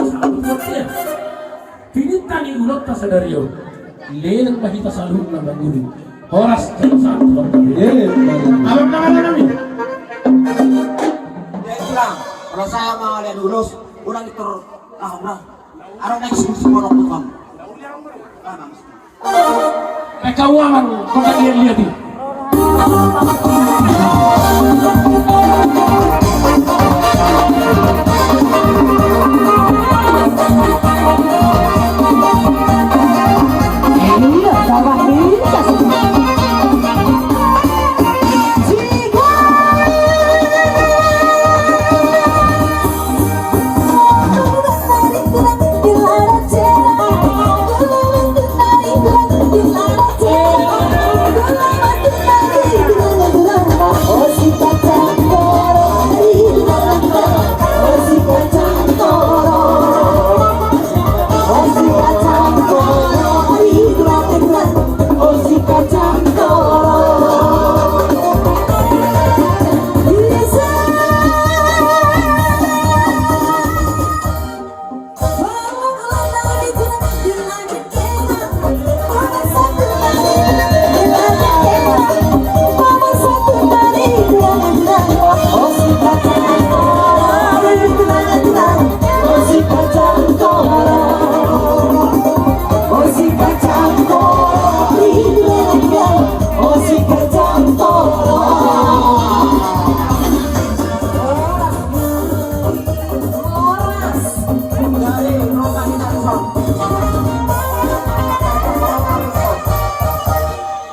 Sahat tu bontean. Pinta ni ulonta sadari on. Leleng ma hita saluhutna mangolu. Horas jala sahat tu bontean. Leleng ma. Abang na mangolu nami. Dia bilang, kalau saya mau lihat ulos, ulang itu, ah, ulang. Arang naik susu borok tukang. Pekauangan kota dia lihat.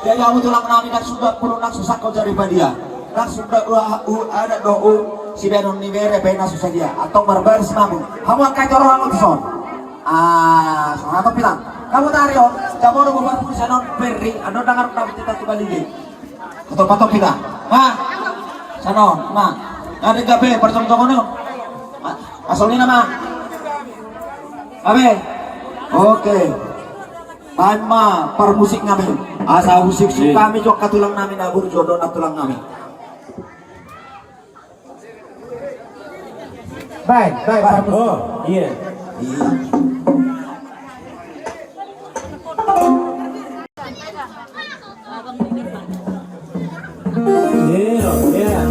Jadi hamu tulang nami, ndang suda pulu nang susak kau jari badia. Nang suda ua u adat do u sibahenon ni bere pe na susa dia. Antong marbaris ma hamu. Hamu angka i toro hamu tuson. Ah, songon na tong pinang. Hamu tari on, jabo do bobar pun sanon perri, ando dangar na butita tu balige. Patop-patop hita. Ma. Sanon, ma. Ada gabe pertongtongan on. Ma. Asal ni nama. Gabe. Oke. Baen ma parmusik nami. Asa usik-usik hami jo angka tulang nami na burju dohot na tulang nami. Baen, baen, baen. Parmusik. Oh, iya. Iya. Iya, iya.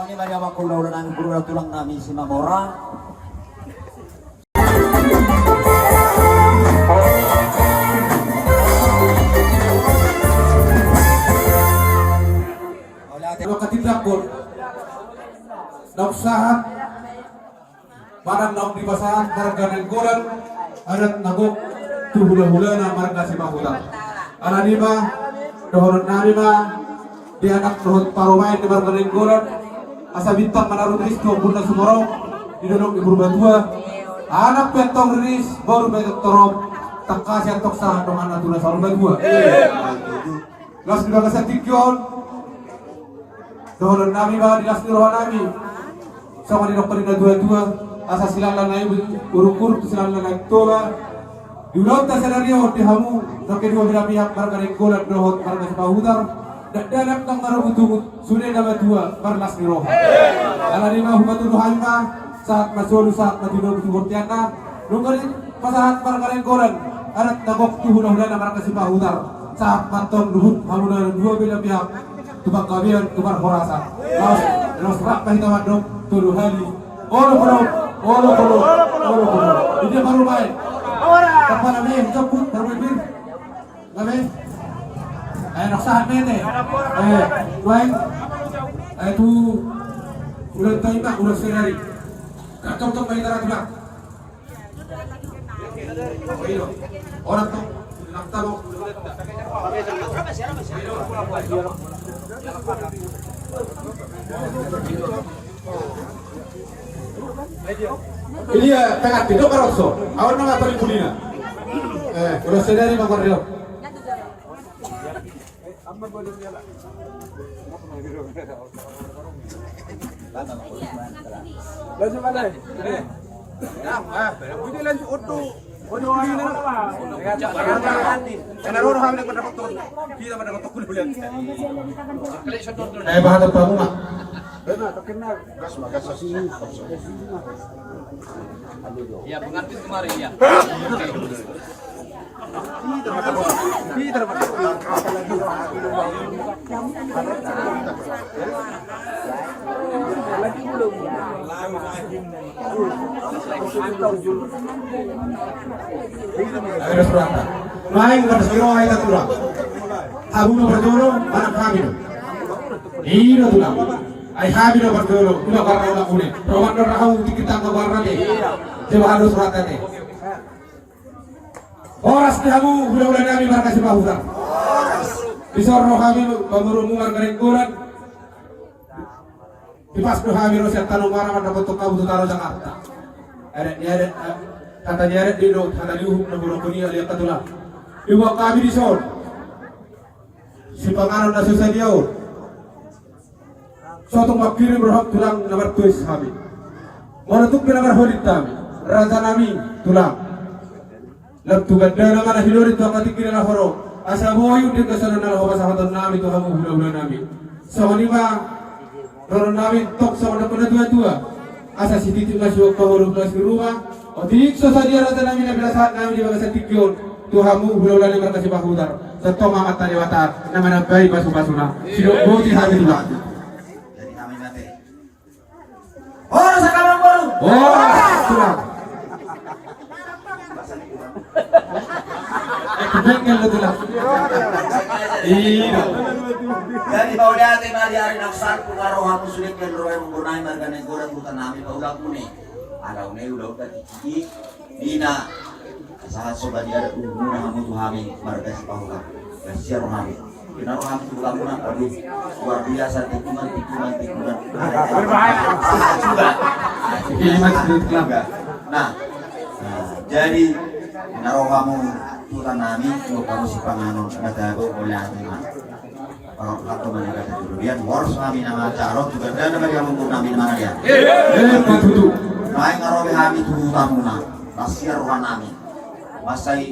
Ima di amang hula-hula nami, guru tulang nami Simamora. Ola te lo katindangkon. Naung sahat. Manang naung dipasahat marga Nainggolan adat na gok tu hula-hulana marga Simanjuntak. Alani i ma dohonon nami ma di anak dohot parumaen ni marga Nainggolan, asa bintang ma na riris tu ombun na sumorop di dolok ni Purbatua. Anak pe antong riris, boru pe antong torop, tangkas i antong sahat donganna tu na saur matua. Las di bagasan tingki on, dohonon nami ma di las ni roha nami. Songon didok ni na tua-tua, asa silala na i uruk-uruk tu silala na i toba. Di ulaonta sadari on di hamu, na kedua belah pihak marga Nainggolan dohot marga Simanjuntak, dakdanak nang marungut-ungut, sude na matua marlas ni roha. Alani i ma hupatudu hami ma, sahat ma solu, sahat ma tinogu tu bonteanna. Nunga dipasahat marga Nainggolan adat na gok tu hula-hulana marga Simanjuntak, sahat ma antong luhut hamuna dua belah pihak tu panggabean, tu parhorasan. Laos, laos rap ma hita mandok tolu hali: Olo, olo, olo, olo, olo, olo. Ida parumaen? Tapala me jemput parumaen. Gabe? Eh, noksa mete. Eh, wain. Eh, tu ulang taima, ulang sedari. Kacau-cau main darah tulang. Orang tu, nang tabo. Ini ya, tengah tidur karoso. Awan nama paling kulina. Eh, udah sedari mau kerja. Langsung mana? Eh. Nah, ah, udah lanjut oto. Eh, bahan apa, Mak? Ya, pengantin kemarin, ya. Ayo, surata. Naeng marlas ni roha hita tulang. Hamu do parjolo, manang hami do? I do tulang. Ai hami do parjolo, ima karna ulang une. Roman do rahu, tingki tangga warna te. Coba hado surata te. Horas di hamu hula-hula nami marga Simanjuntak. Dison ro hami pamoruonmu marga Nainggolan. Dipas do hami ro sian tano mara mandapothon hamu tu tano Jakarta. Adat ni adat, eh, hata ni adat do i, hata ni uhum na boru ni alia katulang. Dibuat hami dison sipanganon na so sadia on. Sotung mangkirim roham tulang na martuis hami. Molo tung pe na marholit hami, raja nami tulang. Lam tu gandana ma na hinori tu angka tingki na laho ro. Asa boi undik gasonon na laho pasahaton nami tu hamu hula-hula nami. Songon i ma dohonon nami tong songon na puna tua-tua. Asa sititi ma suhut pahoruk na siruma. Otik so sadia raja nami na pinasahat nami di bagasan tingki on tu hamu hula-hula ni marga Simanjuntak. Santong ma Amanta Debata na manambai pasu-pasuna. Sidok boti hami tulang. Jadi kami mate. Horas angka amangboru. Horas tulang. Eh, bengkel do tulang. Iya. Jadi mauliate ma di ari na salpu nga rohamu sude kan rohamu bonai marga Nainggolan tu huta nami paulakune. Ala une ulaon tadi. Di na sahat so bani adat uhumuna hamu tu hami marga Simanjuntak. Gasian rohami. Di na rohami tu ulamuna, aduh, luar biasa, tikungan, tikungan, tikungan. Berbahaya. Sahat juga. Iya, Mas, betul. Nah, nah, jadi di na rohamu tu huta nami, tu hamu sipanganon, na tabo, mauliate ma. Pangapulak tu manjaga keturunan, horas ma hami na manjaga on, tu gandana ma di amangboru nami na mangadia. Eh, patutu. Naeng nga ro be hami tu hutamuna, las ia roha nami. Mansai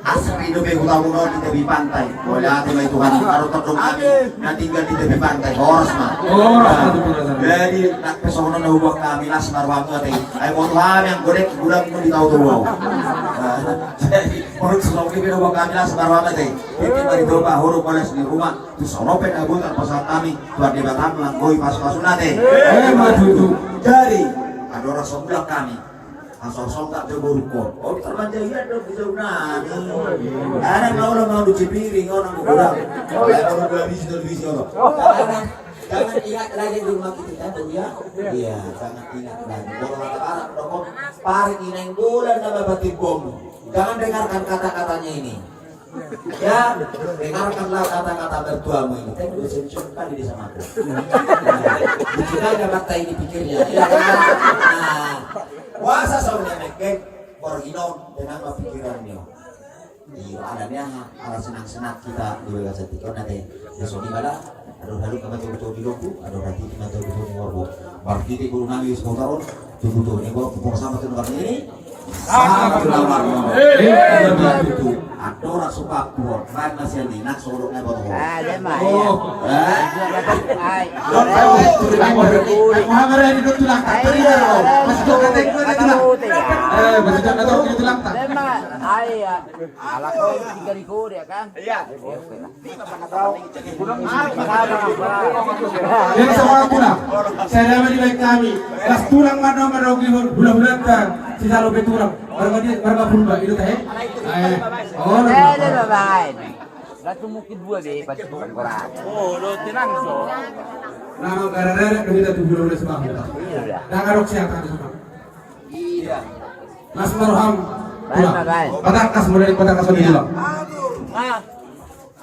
asri dope hutamuna on di tepi pantai. Mauliate ma i Tuhan, nga ro tondong nami na tinggal di tepi pantai, horas ma. Horas, patutu. Jadi, nang pe songon on na huboan hami, las ma rohamu ate. Ai boto hami anggo dek gudangmu di tau tua. Jadi menurut songon i pe do kami las marwata te. Titi ma di toba hurung bolas ni ruma tu songon pe na butar pasahat kami. Tuhan Debata ma manggoi pasu-pasuna te. Emma tutu. Jadi andorang so mulak hami, asa songgak jo borungkon. Oh, termanjaian do di jabu nami. Anak mau lo mau cuci piring, orang kurang. Orang dua bisi, dua bisi orang. Jangan ingat lagi di rumah kita, ya. Iya, jangan ingat lagi. Kalau kata Arab, rokok, parik i Nainggolan nama batik bom. Jangan dengarkan kata-katanya ini. Ya, dengarkanlah kata-kata mertuamu ini. Kan gue senyum kali di sama aku. Dikira ada mata ini pikirnya. Ya, kan? Nah, puasa saudara mekeng, borginon, tenang pikirannya. Iya, ala ni aha, ala senang-senang kita di bagasan tingki on ate. Ya, so di bala, adong halu ka ma togu-togu di lombu, adong hati ma togu-togu di lombu. Marhite guru nami Yusuf Motor on, togu-togu ni gua, kupung sama tu nomor ini. Sama tu nomor. Iya, iya, iya. Andorang so papu on, baen ma sian i, nang so odok na boto on. Ah, dia mah, iya. Oh, eh? Ai. Don, ai, ai, ai, ai, ai, don tulang, tadi ya, lo. Masih jok kata gue, tadi tulang. Eh, masih jok kata gue, tulang, tak? Dia mah, ai, ya. Ala kau tiga di kau dia kan? Iya. Oke lah. Jadi sama pula. Saya dapat di baik kami. Pas tulang mana mana di hula-hula kan. Si jalo pe tulang. Marga dia, marga Purba itu teh. Eh. Oh, eh, dia baik. Lah tu mungkin dua be, pasti bukan berat. Oh, lo tenang so. Nama gara-gara kita tu hula-hula sebab. Iya. Dah ngarok siapa tu semua. Iya. Mas Marham. Baik, pulang. Baik. Patangkas, mulai patangkas. Iya. Ulang. Nah,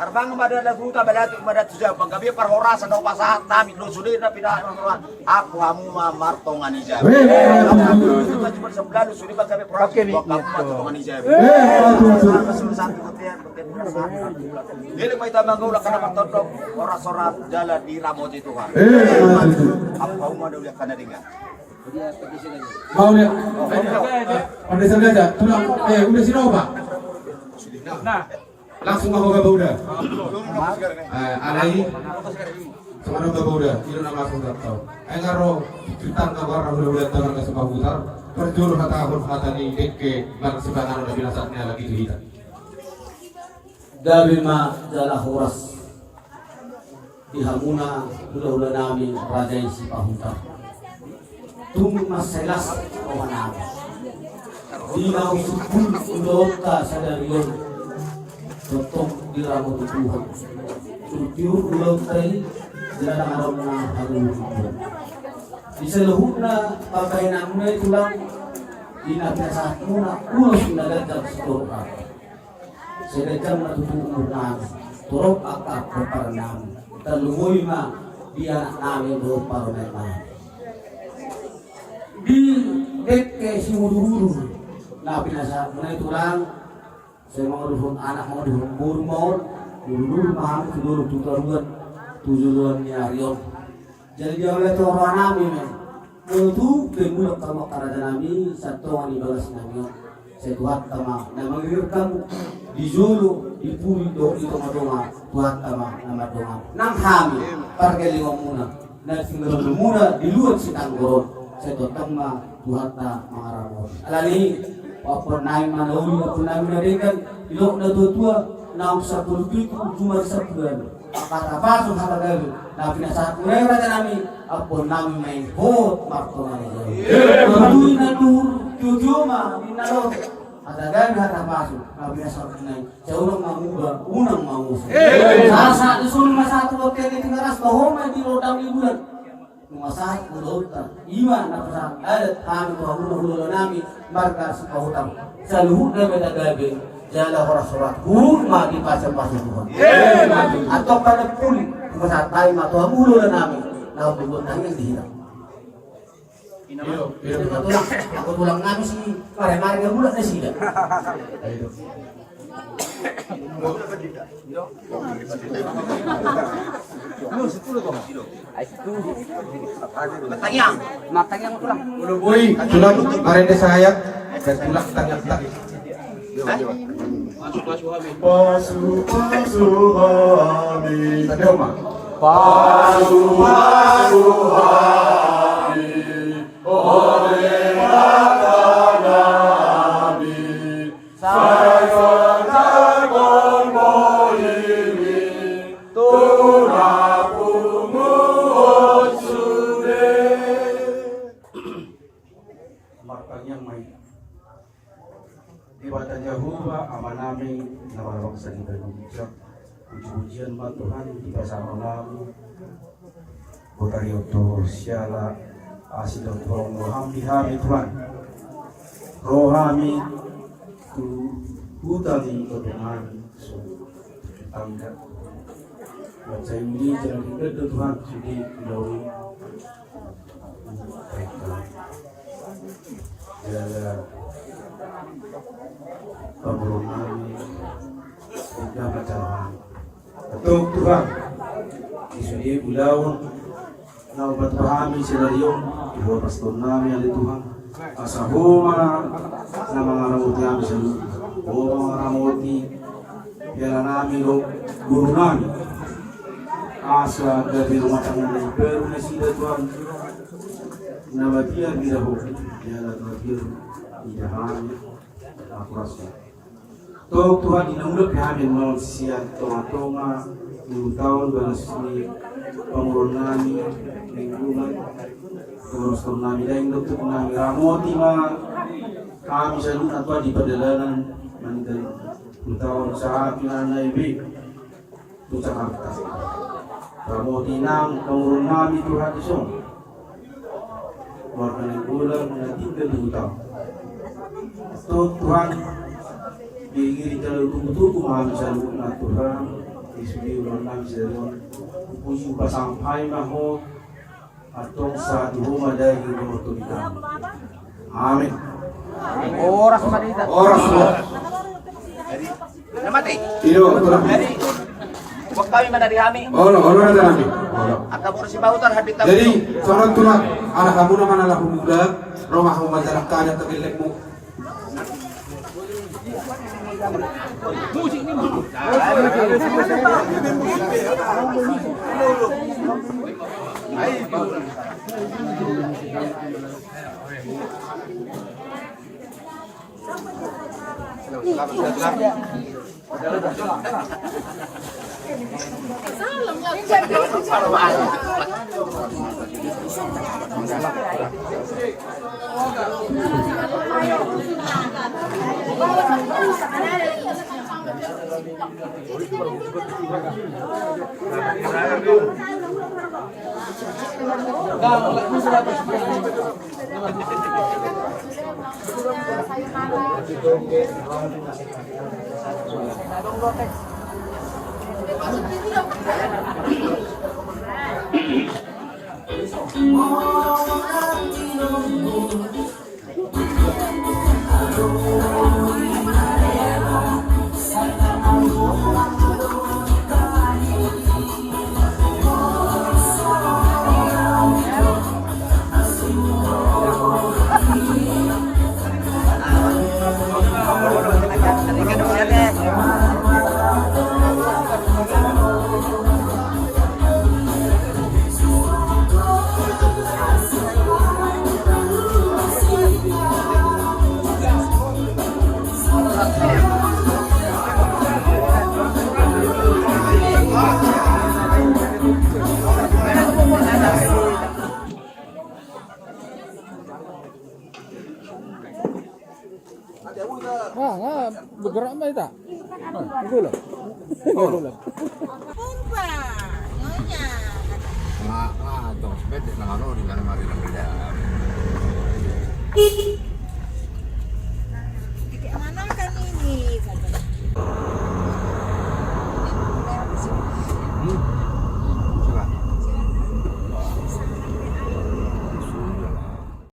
Arbang ma da lagu ta balatu ma da tu jabu, gabe parhorasan do pasahat nami do sude na pinahan. Aku hamu ma martonga ni jabu. Weh, weh, weh. Aku hamu ma cuma sebelah lu sude, gabe parhorasan. Pakai mic. Aku hamu ma martonga ni jabu. Weh, weh, weh. Aku hamu ma satu kotean, kotean parhorasan. Jadi ma hita mangulak karena martondong, horas-horas jala diramoti Tuhan. Weh, weh, weh. Aku hamu ma da ulian kana dengan. Mau lihat? Pandai saja, tulang, eh, udah sini, Pak. Nah, langsung mau ke Bauda. Eh, alai, sekarang ke Bauda, itu nama langsung tak tahu. Eh, ngaro, kita nggak warna udah-udah tangan ke Sembah Putar. Perjuru hata pun hata ni deke, bang sebangan udah bilang saatnya lagi cerita. Gabe ma jala horas di hamuna hulahula nami Raja i Sipahutar. Tung mansai las roha nami. Di na husungkun ulaonta sadari on, tongtong diramoti Tuhan. Tiur-tiur ulaonta i, jala ndang adong na haruhutna. Di saluhutna pambahenanmuna i tulang, di na pinasahatmuna ulos na ganjang sitorop. Sai ganjang ma tutu umur nami, torop angka pomparan nami, tarlumobi ma di anak nami dohot parumaen nami. Di dengke simudurudur na pinasahatmuna i tulang, sai mangadophon anak, mangadophon boru ma on, mudurudur ma hami tu dolok, tu toruan, tu joloan ni ari on. Jadi dia oleh tu roha nami ma i. Molo tung pe mulak hamu angka raja nami, sai tonga ni bagas nami on. Sai Tuhanta ma na mangirirkan hamu di jolo, di pudi dohot di tonga-tonga, Tuhanta ma na mandongani. Nang hami pargellengonmuna na tinggalmuna di luat Sitanggor on, sai tongtong ma Tuhanta mangaramoti. Alani i, ampun nami ma na uli, ampun nami na denggan, di dolok na tua-tua, naung sampulu pitu jumadi sambulan. Hata pasu, hata gabe na pinasahatmuna i raja nami, ampun nami ma i, hot martonga ni jabu. Tutu na luhut, tio-tio ma ninna dohot. Hata gabe, hata pasu na pinasahatmuna i, sai unang manguba, unang mangose. Sahat-sahat ni solu ma sahat tu bontean ni Tigaras, toho ma di rondang ni bulan. Nunga sahat ulaonta, i ma na pasahat adat hami tu hamuna hulahula nami marga Sipahutar. Saluhutna ma hita gabe jala horas-horas, huhut ma dipasupasu Tuhan. Antong pada puli, hupasahat hami ma tu hamu hulahula nami na umboto tangiang di hita. Ina ma. Iyo, iyo. Ina ma tulang, anggo tulang nami si mare-mare na mulak nasida. Ayo. Martangiang tulang. Oi, tulang, marende saya. Dan tulang tangiang tadi. Pasu-pasu hami. Tadi, Oma. Pasu-pasu hami. Ore mata nami. Jahowa Amanami na marhabangsa di banua ginjang, puji-pujian ma Tuhan dipasahat Ho nami. Botari on tu siala asi dohot roham di hami Tuhan. Ro hami tu huta ni otongan so tangga. Buat saya ini jangan tinggal Tuhan sudah dilawi. Jaga pemurungan. Tidak macam. Betul Tuhan. Di sude ulaon na umpat pahami sedarion di bawah pastor nami ale Tuhan. Asa Ho ma na mangaramoti hami saluhutna. Ho ma mangaramoti hela nami dohot guru nami. Asa gabe rumah tangga na imbaru nasida Tuhan. Na mabiar mida Ho, hela na mabiar mida hami. Aku rasa. Tong Tuhan di na unduk pe hami non sian tonga-tonga ni ulaon bagas ni pamoruon nami lingkungan. Torus tong nami daeng dokter nami ramoti ma hami saluhutna Tuhan di pardalanan maninggal ulaon sahat na naibe tu Jakarta. Ramoti nang pamoruon nami Tuhan di son. Warga Nainggolan na tinggal di huta. Tong Tuhan, diiringi jala tugu-tugu ma hami saluhutna Tuhan. Di sude ulaon nami saluhutna. Puji hupasahat ma Ho. Antong sahat tu Ho ma daging dohot tondi nami. Amin. Horas ma di hita. Horas ma. Na mate. Iyo, Tulang. Jadi, buat kami mana di hami? Olo, olo, ada hami. Olo. Angka boru Sipahutar, happy tahun. Jadi, songon on Tulang, ala hamu na mana laho muda, ro ma hamu manjalang kada tagellekmu. Ah, ah, bergerak mah itu. Ah, itu loh. Itu loh. Pumpa, nyonya. Nga, nga, tong sepede na ngalo di mana mari na beda. Kayak mana kan ini?